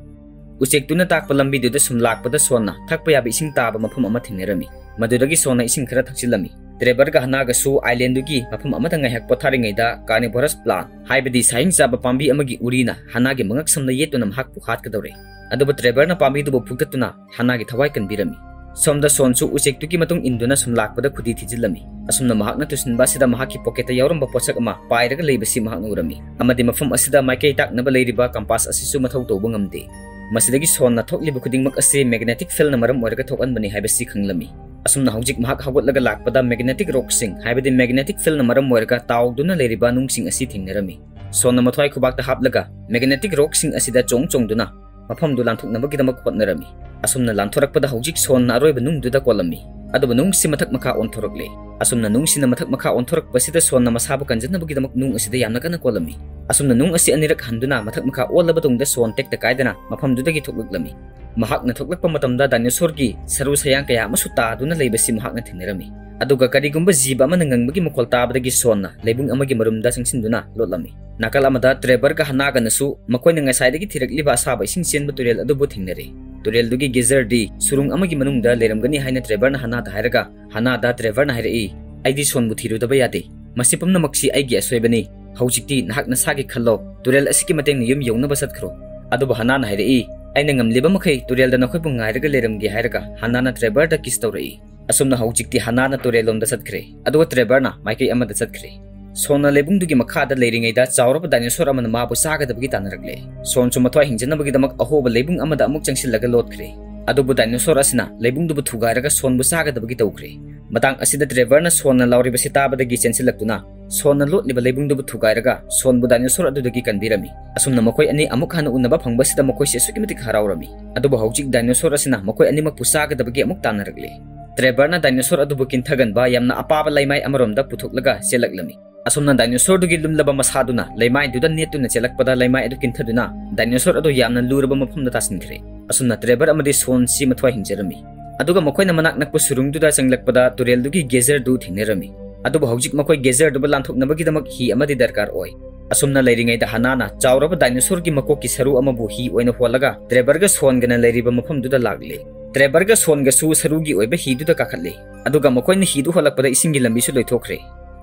ꯎꯆꯦꯛꯇꯨꯅ ꯇꯥꯛꯄ ꯂꯝꯕꯤꯗꯨꯗ ꯁꯨꯝ ꯂꯥꯛꯄꯗ Seanꯅ ꯊꯛꯄ ꯌꯥꯕ ꯏꯁꯤꯡ ꯇꯥꯕ ꯃꯐꯝ ꯑꯃ ꯊꯦꯡꯅꯔꯝꯃꯤ꯫ ꯃꯗꯨꯗꯒꯤ Seanꯅ ꯏꯁꯤꯡ ꯈꯔ ꯊꯛꯆꯤꯜꯂꯝꯃꯤ꯫ Trevorꯒ Hannahꯒꯁꯨ islandꯗꯨꯒꯤ ꯃꯐꯝ ꯑꯃꯗ ꯉꯥꯏꯍꯥꯛ ꯄꯣꯊꯥꯔꯤꯉꯩꯗ carnivorous plant, ꯍꯥꯏꯕꯗꯤ ꯁꯥꯍꯤꯡ ꯆꯥꯕ ꯄꯥꯝꯕꯤ ꯑꯃꯒꯤ ꯎꯔꯤꯅ Hannahꯒꯤ ꯃꯉꯛꯁꯝꯗ ꯌꯦꯠꯇꯨꯅ ꯃꯍꯥꯛꯄꯨ ꯍꯥꯠꯀꯗꯧꯔꯦ꯫ ꯑꯗꯨꯕꯨ Trevorꯅ ꯄꯥꯝꯕꯤꯗꯨꯕꯨ ꯐꯨꯛꯇꯠꯇꯨꯅ Hannahꯒꯤ ꯊꯋꯥꯏ ꯀꯟꯕꯤꯔꯝꯃꯤ꯫ ꯁꯣꯝꯗ Seanꯁꯨ ꯎꯆꯦꯛꯇꯨꯒꯤ ꯃꯇꯨꯡ ꯏꯟꯗꯨꯅ ꯁꯨꯝ ꯂꯥꯛꯄꯗ ꯈꯨꯗꯤ ꯊꯤꯖꯤꯜꯂꯝꯃꯤ꯫ ꯑꯁꯨꯝꯅ ꯃꯍꯥꯛꯅ ꯇꯨꯁꯤꯟꯕ ꯑꯁꯤꯗ ꯃꯍꯥꯛꯀꯤ pocketꯇ ꯌꯥꯎꯔꯝꯕ ꯄꯣꯠꯁꯛ ꯑꯃ ꯄꯥꯏꯔꯒ ꯂꯩꯕꯁꯤ ꯃꯍꯥꯛꯅ ꯎꯔꯝꯃꯤ꯫ ꯑꯃꯗꯤ ꯃꯐꯝ ꯑꯁꯤꯗ ꯃꯥꯏꯀꯩ ꯇꯥꯛꯅꯕ ꯂꯩꯔꯤꯕ compass ꯑꯁꯤꯁꯨ ꯃꯊꯧ ꯇꯧꯕ ꯉꯝꯗꯦ꯫ ꯃꯁꯤꯗꯒꯤ Seanꯅ ꯊꯣꯛꯂꯤꯕ ꯈꯨꯗꯤꯡꯃꯛ ꯑꯁꯤ magnetic fieldꯅ ꯃꯔꯝ ꯑꯣꯏꯔꯒ ꯊꯣꯛꯍꯟꯕꯅꯤ ꯍꯥꯏꯕꯁꯤ ꯈꯪꯂꯝꯃꯤ꯫ ꯑꯁꯨꯝꯅ ꯍꯧꯖꯤꯛ ꯃꯍꯥꯛ ꯍꯧꯒꯠꯂꯒ ꯂꯥꯛꯄꯗ magnetic rockꯁꯤꯡ, ꯍꯥꯏꯕꯗꯤ magnetic fieldꯅ ꯃꯔꯝ ꯑꯣꯏꯔꯒ ꯇꯥꯎꯗꯨꯅ ꯂꯩꯔꯤꯕ ꯅꯨꯡꯁꯤꯡ ꯑꯁꯤ ꯊꯦꯡꯅꯔꯝꯃꯤ꯫ Seanꯅ ꯃꯊ꯭ꯋꯥꯏ ꯈꯨꯕꯥꯛꯇ ꯍꯥꯞꯂꯒ magnetic rockꯁꯤꯡ ꯑꯁꯤꯗ ꯆꯣꯡ ꯆꯣꯡꯗꯨꯅ ꯃꯐꯝꯗꯨ ꯂꯥꯟꯊꯣꯛꯅꯕꯒꯤꯗꯃꯛ ꯍꯣꯠꯅꯔꯝꯃꯤ꯫ ꯑꯁꯨꯝꯅ ꯂꯥꯟꯊꯣꯔꯛꯄꯗ ꯍꯧꯖꯤꯛ Seanꯅ ꯑꯔꯣꯏꯕ ꯅꯨꯡꯗꯨꯗ ꯀꯣꯜꯂꯝꯃꯤ꯫ ꯑꯗꯨꯕꯨ ꯅꯨꯡꯁꯤ ꯃꯊꯛ ꯃꯈꯥ ꯑꯣꯟꯊꯣꯔꯛꯂꯦ꯫ ꯑꯁꯨꯝꯅ ꯅꯨꯡꯁꯤꯅ ꯃꯊꯛ ꯃꯈꯥ ꯑꯣꯟꯊꯣꯔꯛꯄꯁꯤꯗ Seanꯅ ꯃꯁꯥꯕꯨ ꯀꯟꯖꯅꯕꯒꯤꯗꯃꯛ ꯅꯨꯡ ꯑꯁꯤꯗ ꯌꯥꯝꯅ ꯀꯟꯅ ꯀꯣꯜꯂꯝꯃꯤ꯫ ꯑꯁꯨꯝꯅ ꯅꯨꯡ ꯑꯁꯤ ꯑꯅꯤꯔꯛ ꯍꯟꯗꯨꯅ ꯃꯊꯛ ꯃꯈꯥ ꯑꯣꯜꯂꯕ ꯇꯨꯡꯗ Sean ꯇꯦꯛꯇ ꯀꯥꯏꯗꯅ ꯃꯐꯝꯗꯨꯗꯒꯤ ꯊꯣꯛꯂꯛꯂꯝꯃꯤ꯫ ꯃꯍꯥꯛꯅ ꯊꯣꯛꯂꯛꯄ ꯃꯇꯝꯗ dinosaurꯒꯤ ꯁꯔꯨ ꯁꯌꯥꯡ ꯀꯌꯥ ꯑꯃꯁꯨ ꯇꯥꯗꯨꯅ ꯂꯩꯕꯁꯤ ꯃꯍꯥꯛꯅ ꯊꯦꯡꯅꯔꯝꯃꯤ꯫ ꯑꯗꯨꯒ ꯀꯔꯤꯒꯨꯝꯕ ꯖꯤꯕ ꯑꯃꯅ ꯉꯪꯕꯒꯤ ꯃꯈꯣꯜ ꯇꯥꯕꯗꯒꯤ Seanꯅ ꯂꯩꯕꯨꯡ ꯑꯃꯒꯤ ꯃꯔꯨꯝꯗ ꯆꯪꯁꯤꯟꯗꯨꯅ ꯂꯣꯠꯂꯝꯃꯤ꯫ ꯅꯥꯀꯜ ꯑꯃꯗ Trevorꯒ Hannahꯒꯅꯁꯨ ꯃꯈꯣꯏꯅ ꯉꯁꯥꯏꯗꯒꯤ ꯊꯤꯔꯛꯂꯤꯕ ꯑꯁꯥꯕ ꯏꯁꯤꯡ ꯆꯦꯟꯕ ꯇꯨꯔꯦꯜ ꯑꯗꯨꯕꯨ ꯊꯦꯡꯅꯔꯦ꯫ ꯇꯨꯔꯦꯜꯗꯨꯒꯤ geyserꯗꯤ ꯁꯨꯔꯨꯡ ꯑꯃꯒꯤ ꯃꯅꯨꯡꯗ ꯂꯩꯔꯝꯒꯅꯤ ꯍꯥꯏꯅ Trevorꯅ Hannahꯗ ꯍꯥꯏꯔꯒ, Hannahꯗ Trevorꯅ ꯍꯥꯏꯔꯛꯏ, "ꯑꯩꯗꯤ Seanꯕꯨ ꯊꯤꯔꯨꯗꯕ ꯌꯥꯗꯦ꯫ ꯃꯁꯤ ꯄꯨꯝꯅꯃꯛꯁꯤ ꯑꯩꯒꯤ ꯑꯁꯣꯏꯕꯅꯤ꯫ ꯍꯧꯖꯤꯛꯇꯤ ꯅꯍꯥꯛ ꯅꯁꯥꯒꯤ ꯈꯜꯂꯣ꯫ ꯇꯨꯔꯦꯜ ꯑꯁꯤꯒꯤ ꯃꯇꯦꯡꯅ ꯌꯨꯝ ꯌꯧꯅꯕ ꯆꯠꯈ꯭ꯔꯣ꯫" ꯑꯗꯨꯕꯨ Hannahꯅ ꯍꯥꯏꯔꯛꯏ, "ꯑꯩꯅ ꯉꯝꯂꯤꯕ ꯃꯈꯩ ꯇꯨꯔꯦꯜꯗ ꯅꯈꯣꯏꯕꯨ ꯉꯥꯏꯔꯒ ꯂꯩꯔꯝꯒꯦ" ꯍꯥꯏꯔꯒ Hannahꯅ Trevorꯗ kiss ꯇꯧꯔꯛꯏ꯫ ꯑꯁꯨꯝꯅ ꯍꯧꯖꯤꯛꯇꯤ Hannahꯅ ꯇꯨꯔꯦꯜꯂꯣꯝꯗ ꯆꯠꯈ꯭ꯔꯦ, ꯑꯗꯨꯒ Trevorꯅ ꯃꯥꯏꯀꯩ ꯑꯃꯗ ꯆꯠꯈ꯭ꯔꯦ꯫ ꯁꯣꯟꯅ ꯂꯩꯕꯨꯡꯗꯨꯒꯤ ꯃꯈꯥꯗ ꯂꯩꯔꯤꯉꯩꯗ ꯆꯥꯎꯔꯕ ꯗꯥꯏꯅꯣꯁꯣꯔ ꯑꯃꯅ ꯃꯥꯕꯨ ꯆꯥꯒꯗꯕꯒꯤ ꯇꯥꯟꯅꯔꯛꯂꯦ꯫ ꯁꯣꯟꯁꯨ ꯃꯊ꯭ꯋꯥꯏ ꯍꯤꯡꯖꯅꯕꯒꯤꯗꯃꯛ ꯑꯍꯣꯕ ꯂꯩꯕꯨꯡ ꯑꯃꯗ ꯑꯃꯨꯛ ꯆꯪꯁꯤꯜꯂꯒ ꯂꯣꯠꯈ꯭ꯔꯦ꯫ ꯑꯗꯨꯕꯨ ꯗꯥꯏꯅꯣꯁꯣꯔ ꯑꯁꯤꯅ ꯂꯩꯕꯨꯡꯗꯨꯕꯨ ꯊꯨꯒꯥꯏꯔꯒ ꯁꯣꯟꯕꯨ ꯆꯥꯒꯗꯕꯒꯤ ꯇꯧꯈ꯭ꯔꯦ꯫ ꯃꯇꯥꯡ ꯑꯁꯤꯗ ꯇ꯭ꯔꯦꯚꯔꯅ ꯁꯣꯟꯅ ꯂꯥꯎꯔꯤꯕꯁꯤ ꯇꯥꯕꯗꯒꯤ ꯆꯦꯟꯁꯤꯜꯂꯛꯇꯨꯅ ꯁꯣꯟꯅ ꯂꯣꯠꯂꯤꯕ ꯂꯩꯕꯨꯡꯗꯨꯕꯨ ꯊꯨꯒꯥꯏꯔꯒ ꯁꯣꯟꯕꯨ ꯗꯥꯏꯅꯣꯁꯣꯔ ꯑꯗꯨꯗꯒꯤ ꯀꯟꯕꯤꯔꯝꯃꯤ꯫ ꯑꯁꯨꯝꯅ ꯃꯈꯣꯏ ꯑꯅꯤ ꯑꯃꯨꯛ ꯍꯟꯅ ꯎꯅꯕ ꯐꯪꯕꯁꯤꯗ ꯃꯈꯣꯏꯁꯦ ꯑꯁꯨꯛꯀꯤ ꯃꯇꯤꯛ ꯍꯔꯥꯎꯔꯝꯃꯤ꯫ ꯑꯗꯨꯕꯨ ꯍꯧꯖꯤꯛ ꯗꯥꯏꯅꯣꯁꯣꯔ ꯑꯁꯤꯅ ꯃꯈꯣꯏ ꯑꯅꯤꯃꯛꯄꯨ ꯆꯥꯒꯗꯕꯒꯤ ꯑꯃꯨꯛ ꯇꯥꯟꯅꯔꯛꯂꯦ꯫ ꯇ꯭ꯔꯦꯚꯔꯅ ꯗꯥꯏꯅꯣꯁꯣꯔ ꯑꯗꯨꯕꯨ ꯀꯤꯟꯊꯒꯟꯕ ꯌꯥꯝꯅ ꯑꯄꯥꯕ ꯂꯩꯃꯥꯏ ꯑꯃꯔꯣꯝꯗ ꯄꯨꯊꯣꯛꯂꯒ ꯆꯦꯜꯂꯛꯂꯝꯃꯤ꯫ ꯑꯁꯨꯝꯅ ꯗꯥꯏꯅꯣꯁꯣꯔꯗꯨꯒꯤ ꯂꯨꯝꯂꯕ ꯃꯁꯥꯗꯨꯅ ꯂꯩꯃꯥꯏꯗꯨꯗ ꯅꯦꯠꯇꯨꯅ ꯆꯦꯜꯂꯛꯄꯗ ꯂꯩꯃꯥꯏ ꯑꯗꯨ ꯀꯤꯟꯊꯗꯨꯅ ꯗꯥꯏꯅꯣꯁꯣꯔ ꯑꯗꯨ ꯌꯥꯝꯅ ꯂꯨꯔꯕ ꯃꯐꯝꯗ ꯇꯥꯁꯤꯟꯈ꯭ꯔꯦ꯫ ꯑꯁꯨꯝꯅ ꯇ꯭ꯔꯦꯚꯔ ꯑꯃꯗꯤ ꯁꯣꯟꯁꯤ ꯃꯊ꯭ꯋꯥꯏ ꯍꯤꯡꯖꯔꯝꯃꯤ꯫ ꯑꯗꯨꯒ ꯃꯈꯣꯏꯅ ꯃꯅꯥꯛ ꯅꯛꯄ ꯁꯨꯔꯨꯡꯗꯨꯗ ꯆꯪꯂꯛꯄꯗ ꯇꯨꯔꯦꯜꯗꯨꯒꯤ ꯒꯦꯖꯔꯗꯨ ꯊꯦꯡꯅꯔꯝꯃꯤ꯫ ꯑꯗꯨꯕꯨ ꯍꯧꯖꯤꯛ ꯃꯈꯣꯏ ꯒꯦꯖꯔꯗꯨꯕꯨ ꯂꯥꯟꯊꯣꯛꯅꯕꯒꯤꯗꯃꯛ ꯍꯤ ꯑꯃꯗꯤ ꯗꯔꯀꯥꯔ ꯑꯣꯏ꯫ ꯑꯁꯨꯝꯅ ꯂꯩꯔꯤꯉꯩꯗ ꯍꯅꯥꯅ ꯆꯥꯎꯔꯕ ꯗꯥꯏꯅꯣꯁꯣꯔꯒꯤ ꯃꯀꯣꯛꯀꯤ ꯁꯔꯨ ꯑꯃꯕꯨ ꯍꯤ ꯑꯣꯏꯅ ꯍꯣꯜꯂꯒ ꯇ꯭ꯔꯦꯚꯔꯒ ꯁꯣꯟꯒꯅ ꯂꯩꯔꯤꯕ ꯃꯐꯝꯗꯨꯗ ꯂꯥꯛꯂꯦ꯫ ꯇ꯭ꯔꯦꯚꯔꯒ ꯁꯣꯟꯒꯁꯨ ꯁꯔꯨꯒꯤ ꯑꯣꯏꯕ ꯍꯤꯗꯨꯗ ꯀꯥꯈꯠꯂꯦ꯫ ꯑꯗꯨꯒ ꯃꯈꯣꯏꯅ ꯍꯤꯗꯨ ꯍꯣꯜꯂꯛꯄꯗ ꯏꯁꯤꯡꯒꯤ ꯂꯝꯕꯤꯁꯨ ꯂꯣꯏꯊꯣꯛꯈ꯭ꯔꯦ꯫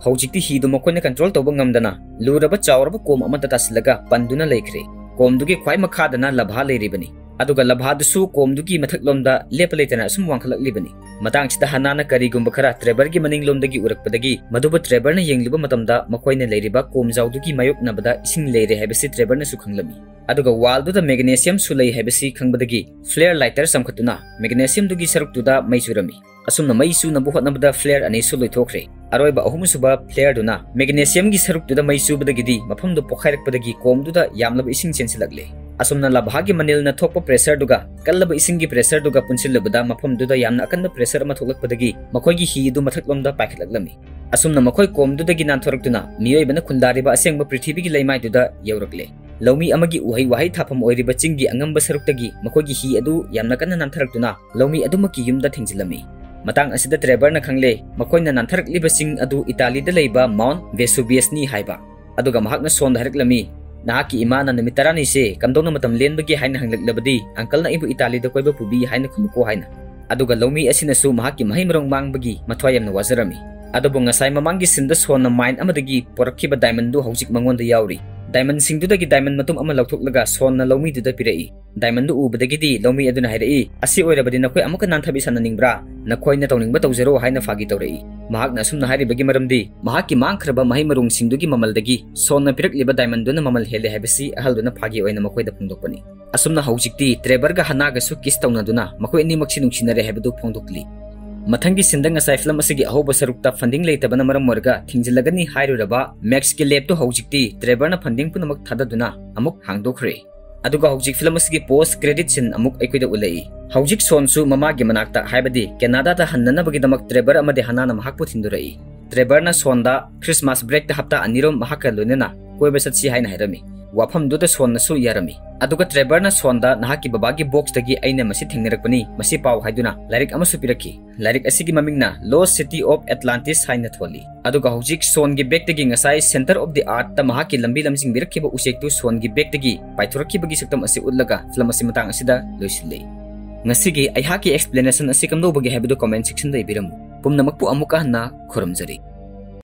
ꯍꯧꯖꯤꯛꯇꯤ ꯍꯤꯗꯨ ꯃꯈꯣꯏꯅ ꯀꯟꯇ꯭ꯔꯣꯜ ꯇꯧꯕ ꯉꯝꯗꯅ ꯂꯨꯔꯕ ꯆꯥꯎꯔꯕ ꯀꯣꯝ ꯑꯃꯗ ꯇꯥꯁꯤꯜꯂꯒ ꯄꯟꯗꯨꯅ ꯂꯩꯈ꯭ꯔꯦ꯫ ꯀꯣꯝꯗꯨꯒꯤ ꯈ꯭ꯋꯥꯏ ꯃꯈꯥꯗꯅ ꯂꯚꯥ ꯂꯩꯔꯤꯕꯅꯤ꯫ ꯑꯗꯨꯒ ꯂꯚꯥꯗꯨꯁꯨ ꯀꯣꯝꯗꯨꯒꯤ ꯃꯊꯛꯂꯣꯝꯗ ꯂꯦꯞꯄ ꯂꯩꯇꯅ ꯑꯁꯨꯝ ꯋꯥꯡꯈꯠꯂꯛꯂꯤꯕꯅꯤ꯫ ꯃꯇꯥꯡꯁꯤꯗ ꯍꯅꯥꯅ ꯀꯔꯤꯒꯨꯝꯕ ꯈꯔ ꯇ꯭ꯔꯦꯚꯔꯒꯤ ꯃꯅꯤꯡꯂꯣꯝꯗꯒꯤ ꯎꯔꯛꯄꯗꯒꯤ ꯃꯗꯨꯕꯨ ꯇ꯭ꯔꯦꯚꯔꯅ ꯌꯦꯡꯂꯨꯕ ꯃꯇꯝꯗ ꯃꯈꯣꯏꯅ ꯂꯩꯔꯤꯕ ꯀꯣꯝꯖꯥꯎꯗꯨꯒꯤ ꯃꯥꯌꯣꯛꯅꯕꯗ ꯏꯁꯤꯡ ꯂꯩꯔꯦ ꯍꯥꯏꯕꯁꯤ ꯇ꯭ꯔꯦꯚꯔꯅꯁꯨ ꯈꯪꯂꯝꯃꯤ꯫ ꯑꯗꯨꯒ ꯋꯥꯜꯗꯨꯗ ꯃꯦꯒꯅꯦꯁꯤꯌꯝꯁꯨ ꯂꯩ ꯍꯥꯏꯕꯁꯤ ꯈꯪꯕꯗꯒꯤ ꯐ꯭ꯂꯦꯌꯔ ꯂꯥꯏꯇꯔ ꯆꯝꯈꯠꯇꯨꯅ ꯃꯦꯒꯅꯦꯁꯤꯌꯝꯗꯨꯒꯤ ꯁꯔꯨꯛꯇꯨꯗ ꯃꯩ ꯆꯨꯔꯝꯃꯤ꯫ ꯑꯁꯨꯝꯅ ꯃꯩ ꯆꯨꯅꯕ ꯍꯣꯠꯅꯕꯗ ꯐ꯭ꯂꯦꯌꯔ ꯑꯅꯤꯁꯨ ꯂꯣꯏꯊꯣꯛꯈ꯭ꯔꯦ꯫ ꯑꯔꯣꯏꯕ ꯑꯍꯨꯝꯁꯨꯕ ꯐ꯭ꯂꯦꯌꯔꯗꯨꯅ ꯃꯦꯒꯅꯦꯁꯤꯌꯝꯒꯤ ꯁꯔꯨꯛꯇꯨꯗ ꯃꯩ ꯆꯨꯕꯗꯒꯤꯗꯤ ꯃꯐꯝꯗꯨ ꯄꯣꯈꯥꯏꯔꯛꯄꯗꯒꯤ ꯀꯣꯝꯗꯨꯗ ꯌꯥꯝꯂꯕ ꯏꯁꯤꯡ ꯆꯦꯟꯁꯤꯜꯂꯛꯂꯦ꯫ ꯑꯁꯨꯝꯅ ꯂꯚꯥꯒꯤ ꯃꯅꯤꯜꯅ ꯊꯣꯛꯄ ꯄ꯭ꯔꯦꯁꯔꯗꯨꯒ ꯀꯜꯂꯕ ꯏꯁꯤꯡꯒꯤ ꯄ꯭ꯔꯦꯁꯔꯗꯨꯒ ꯄꯨꯟꯁꯤꯜꯂꯨꯕꯗ ꯃꯐꯝꯗꯨꯗ ꯌꯥꯝꯅ ꯑꯀꯟꯕ ꯄ꯭ꯔꯦꯁꯔ ꯑꯃ ꯊꯣꯛꯂꯛꯄꯗꯒꯤ ꯃꯈꯣꯏꯒꯤ ꯍꯤ ꯑꯗꯨ ꯃꯊꯛꯂꯣꯝꯗ ꯄꯥꯏꯈꯠꯂꯛꯂꯝꯃꯤ꯫ ꯑꯁꯨꯝꯅ ꯃꯈꯣꯏ ꯀꯣꯝꯗꯨꯗꯒꯤ ꯅꯥꯟꯊꯣꯔꯛꯇꯨꯅ ꯃꯤꯑꯣꯏꯕꯅ ꯈꯨꯟꯗꯥꯔꯤꯕ ꯑꯁꯦꯡꯕ ꯄ꯭ꯔꯤꯊꯤꯕꯤꯒꯤ ꯂꯩꯃꯥꯏꯗꯨꯗ ꯌꯧꯔꯛꯂꯦ꯫ ꯂꯧꯃꯤ ꯑꯃꯒꯤ ꯎꯍꯩ ꯋꯥꯍꯩ ꯊꯥꯐꯝ ꯑꯣꯏꯔꯤꯕ ꯆꯤꯡꯒꯤ ꯑꯉꯝꯕ ꯁꯔꯨꯛꯇꯒꯤ ꯃꯈꯣꯏꯒꯤ ꯍꯤ ꯑꯗꯨ ꯌꯥꯝꯅ ꯀꯟꯅ ꯅꯥꯟꯊꯔꯛꯇꯨꯅ ꯂꯧꯃꯤ ꯑꯗꯨꯃꯛꯀꯤ ꯌꯨꯝꯗ ꯊꯦꯡꯖꯤꯜꯂꯝꯃꯤ꯫ ꯃꯇꯥꯡ ꯑꯁꯤꯗ ꯇ꯭ꯔꯦꯚꯔꯅ ꯈꯪꯂꯦ, ꯃꯈꯣꯏꯅ ꯅꯥꯟꯊꯔꯛꯂꯤꯕꯁꯤꯡ ꯑꯗꯨ ꯏꯇꯥꯂꯤꯗ ꯂꯩꯕ ꯃꯥꯎꯟꯠ ꯚꯦꯁꯨꯚꯤꯌꯁꯅꯤ ꯍꯥꯏꯕ꯫ ꯑꯗꯨꯒ ꯃꯍꯥꯛꯅ ꯁꯣꯟꯗ ꯍꯥꯏꯔꯛꯂꯝꯃꯤ, "ꯅꯍꯥꯛꯀꯤ ꯏꯃꯥꯅ ꯅꯨꯃꯤꯠ ꯇꯔꯥꯅꯤꯁꯦ ꯀꯝꯗꯧꯅ ꯃꯇꯝ ꯂꯦꯟꯕꯒꯦ ꯍꯥꯏꯅ ꯍꯪꯂꯛꯂꯕꯗꯤ, ꯑꯪꯀꯜꯅ ꯑꯩꯕꯨ ꯏꯇꯥꯂꯤꯗ ꯀꯣꯏꯕ ꯄꯨꯕꯤ ꯍꯥꯏꯅ ꯈꯨꯝꯃꯨꯀꯣ" ꯍꯥꯏꯅ꯫ ꯑꯗꯨꯒ ꯂꯧꯃꯤ ꯑꯁꯤꯅꯁꯨ ꯃꯍꯥꯛꯀꯤ ꯃꯍꯩ ꯃꯔꯣꯡ ꯃꯥꯡꯕꯒꯤ ꯃꯊ꯭ꯋꯥꯏ ꯌꯥꯝꯅ ꯋꯥꯖꯔꯝꯃꯤ꯫ ꯑꯗꯨꯕꯨ ꯉꯁꯥꯏ ꯃꯃꯥꯡꯒꯤ ꯁꯤꯟꯗ ꯁꯣꯟꯅ ꯃꯥꯏꯟ ꯑꯃꯗꯒꯤ ꯄꯣꯔꯛꯈꯤꯕ ꯗꯥꯏꯃꯟꯗꯨ ꯍꯧꯖꯤꯛ ꯃꯉꯣꯟꯗ ꯌꯥꯎꯔꯤ꯫ ꯗꯥꯏꯃꯟꯁꯤꯡꯗꯨꯗꯒꯤ ꯗꯥꯏꯃꯟ ꯃꯇꯨꯝ ꯑꯃ ꯂꯧꯊꯣꯛꯂꯒ ꯁꯣꯟꯅ ꯂꯧꯃꯤꯗꯨꯗ ꯄꯤꯔꯛꯏ꯫ ꯗꯥꯏꯃꯟꯗꯨ ꯎꯕꯗꯒꯤꯗꯤ ꯂꯧꯃꯤ ꯑꯗꯨꯅ ꯍꯥꯏꯔꯛꯏ, "ꯑꯁꯤ ꯑꯣꯏꯔꯕꯗꯤ ꯅꯈꯣꯏ ꯑꯃꯨꯛꯀ ꯅꯥꯟꯊꯕꯤ ꯁꯥꯟꯅꯅꯤꯡꯕ꯭ꯔꯥ? ꯅꯈꯣꯏꯅ ꯇꯧꯅꯤꯡꯕ ꯇꯧꯖꯔꯣ" ꯍꯥꯏꯅ ꯐꯥꯒꯤ ꯇꯧꯔꯛꯏ꯫ ꯃꯍꯥꯛꯅ ꯑꯁꯨꯝꯅ ꯍꯥꯏꯔꯤꯕꯒꯤ ꯃꯔꯝꯗꯤ ꯃꯍꯥꯛꯀꯤ ꯃꯥꯡꯈ꯭ꯔꯕ ꯃꯍꯩ ꯃꯔꯣꯡꯁꯤꯡꯗꯨꯒꯤ ꯃꯃꯜꯗꯒꯤ ꯁꯣꯟꯅ ꯄꯤꯔꯛꯂꯤꯕ diamondꯗꯨꯅ ꯃꯃꯜ ꯍꯦꯜꯂꯦ ꯍꯥꯏꯕꯁꯤ ꯑꯍꯜꯗꯨꯅ ꯐꯥꯒꯤ ꯑꯣꯏꯅ ꯃꯈꯣꯏꯗ ꯐꯣꯡꯗꯣꯛꯄꯅꯤ꯫ ꯑꯁꯨꯝꯅ ꯍꯧꯖꯤꯛꯇꯤ ꯇ꯭ꯔꯦꯚꯔꯒ ꯍꯅꯥꯒꯁꯨ kiss ꯇꯧꯅꯗꯨꯅ ꯃꯈꯣꯏ ꯑꯅꯤꯃꯛꯁꯤ ꯅꯨꯡꯁꯤꯅꯔꯦ ꯍꯥꯏꯕꯗꯨ ꯐꯣꯡꯗꯣꯛꯂꯤ꯫ ꯃꯊꯪꯒꯤ sceneꯗ ꯉꯁꯥꯏ film ꯑꯁꯤꯒꯤ ꯑꯍꯧꯕ ꯁꯔꯨꯛꯇ funding ꯂꯩꯇꯕꯅ ꯃꯔꯝ ꯑꯣꯏꯔꯒ ꯊꯤꯡꯖꯤꯜꯂꯒꯅꯤ ꯍꯥꯏꯔꯨꯔꯕ Maxꯀꯤ labꯇꯨ ꯍꯧꯖꯤꯛꯇꯤ ꯇ꯭ꯔꯦꯚꯔꯅ funding ꯄꯨꯝꯅꯃꯛ ꯊꯥꯗꯗꯨꯅ ꯑꯃꯨꯛ ꯍꯥꯡꯗꯣꯛꯈ꯭ꯔꯦ꯫ ꯑꯗꯨꯒ ꯍꯧꯖꯤꯛ film ꯑꯁꯤꯒꯤ post credit scene ꯑꯃꯨꯛ ꯑꯩꯈꯣꯏꯗ ꯎꯠꯂꯛꯏ꯫ ꯍꯧꯖꯤꯛ ꯁꯣꯟꯁꯨ ꯃꯃꯥꯒꯤ ꯃꯅꯥꯛꯇ, ꯍꯥꯏꯕꯗꯤ ꯀꯦꯅꯥꯗꯥꯗ ꯍꯟꯅꯅꯕꯒꯤꯗꯃꯛ ꯇ꯭ꯔꯦꯚꯔ ꯑꯃꯗꯤ ꯍꯅꯥꯅ ꯃꯍꯥꯛꯄꯨ ꯊꯤꯟꯗꯣꯔꯛꯏ꯫ ꯇ꯭ꯔꯦꯚꯔꯅ ꯁꯣꯟꯗ Christmas breakꯇ ꯍꯞꯇꯥ ꯑꯅꯤꯔꯣꯝ ꯃꯍꯥꯛꯀ ꯂꯣꯏꯅꯅ ꯀꯣꯏꯕ ꯆꯠꯁꯤ ꯍꯥꯏꯅ ꯍꯥꯏꯔꯝꯃꯤ꯫ ꯋꯥꯐꯝꯗꯨꯗ ꯁꯣꯟꯅꯁꯨ ꯌꯥꯔꯝꯃꯤ꯫ ꯑꯗꯨꯒ ꯇ꯭ꯔꯦꯚꯔꯅ ꯁꯣꯟꯗ, "ꯅꯍꯥꯛꯀꯤ ꯕꯕꯥꯒꯤ boxꯇꯒꯤ ꯑꯩꯅ ꯃꯁꯤ ꯊꯦꯡꯅꯔꯛꯄꯅꯤ, ꯃꯁꯤ ꯄꯥꯎ" ꯍꯥꯏꯗꯨꯅ ꯂꯥꯏꯔꯤꯛ ꯑꯃꯁꯨ ꯄꯤꯔꯛꯈꯤ꯫ ꯂꯥꯏꯔꯤꯛ ꯑꯁꯤꯒꯤ ꯃꯃꯤꯡꯅ Lost City of Atlantis ꯍꯥꯏꯅ ꯊꯣꯜꯂꯤ꯫ ꯑꯗꯨꯒ ꯍꯧꯖꯤꯛ ꯁꯣꯟꯒꯤ bagꯇꯒꯤ ꯉꯁꯥꯏ Centre of the Earthꯇ ꯃꯍꯥꯛꯀꯤ ꯂꯝꯕꯤ ꯂꯝꯖꯤꯡꯕꯤꯔꯛꯈꯤꯕ ꯎꯆꯦꯛꯇꯨ ꯁꯣꯟꯒꯤ bagꯇꯒꯤ ꯄꯥꯏꯊꯣꯔꯛꯈꯤꯕꯒꯤ ꯁꯛꯇꯝ ꯑꯁꯤ ꯎꯠꯂꯒ film ꯑꯁꯤ ꯃꯇꯥꯡ ꯑꯁꯤꯗ ꯂꯣꯏꯁꯤꯜꯂꯤ꯫ ꯉꯁꯤꯒꯤ ꯑꯩꯍꯥꯛꯀꯤ explanation ꯑꯁꯤ ꯀꯝꯗꯧꯕꯒꯦ ꯍꯥꯏꯕꯗꯨ comment sectionꯗ ꯏꯕꯤꯔꯝꯃꯨ꯫ ꯄꯨꯝꯅꯃꯛꯄꯨ ꯑꯃꯨꯛꯀ ꯍꯟꯅ ꯈꯨꯔꯨꯝꯖꯔꯤ꯫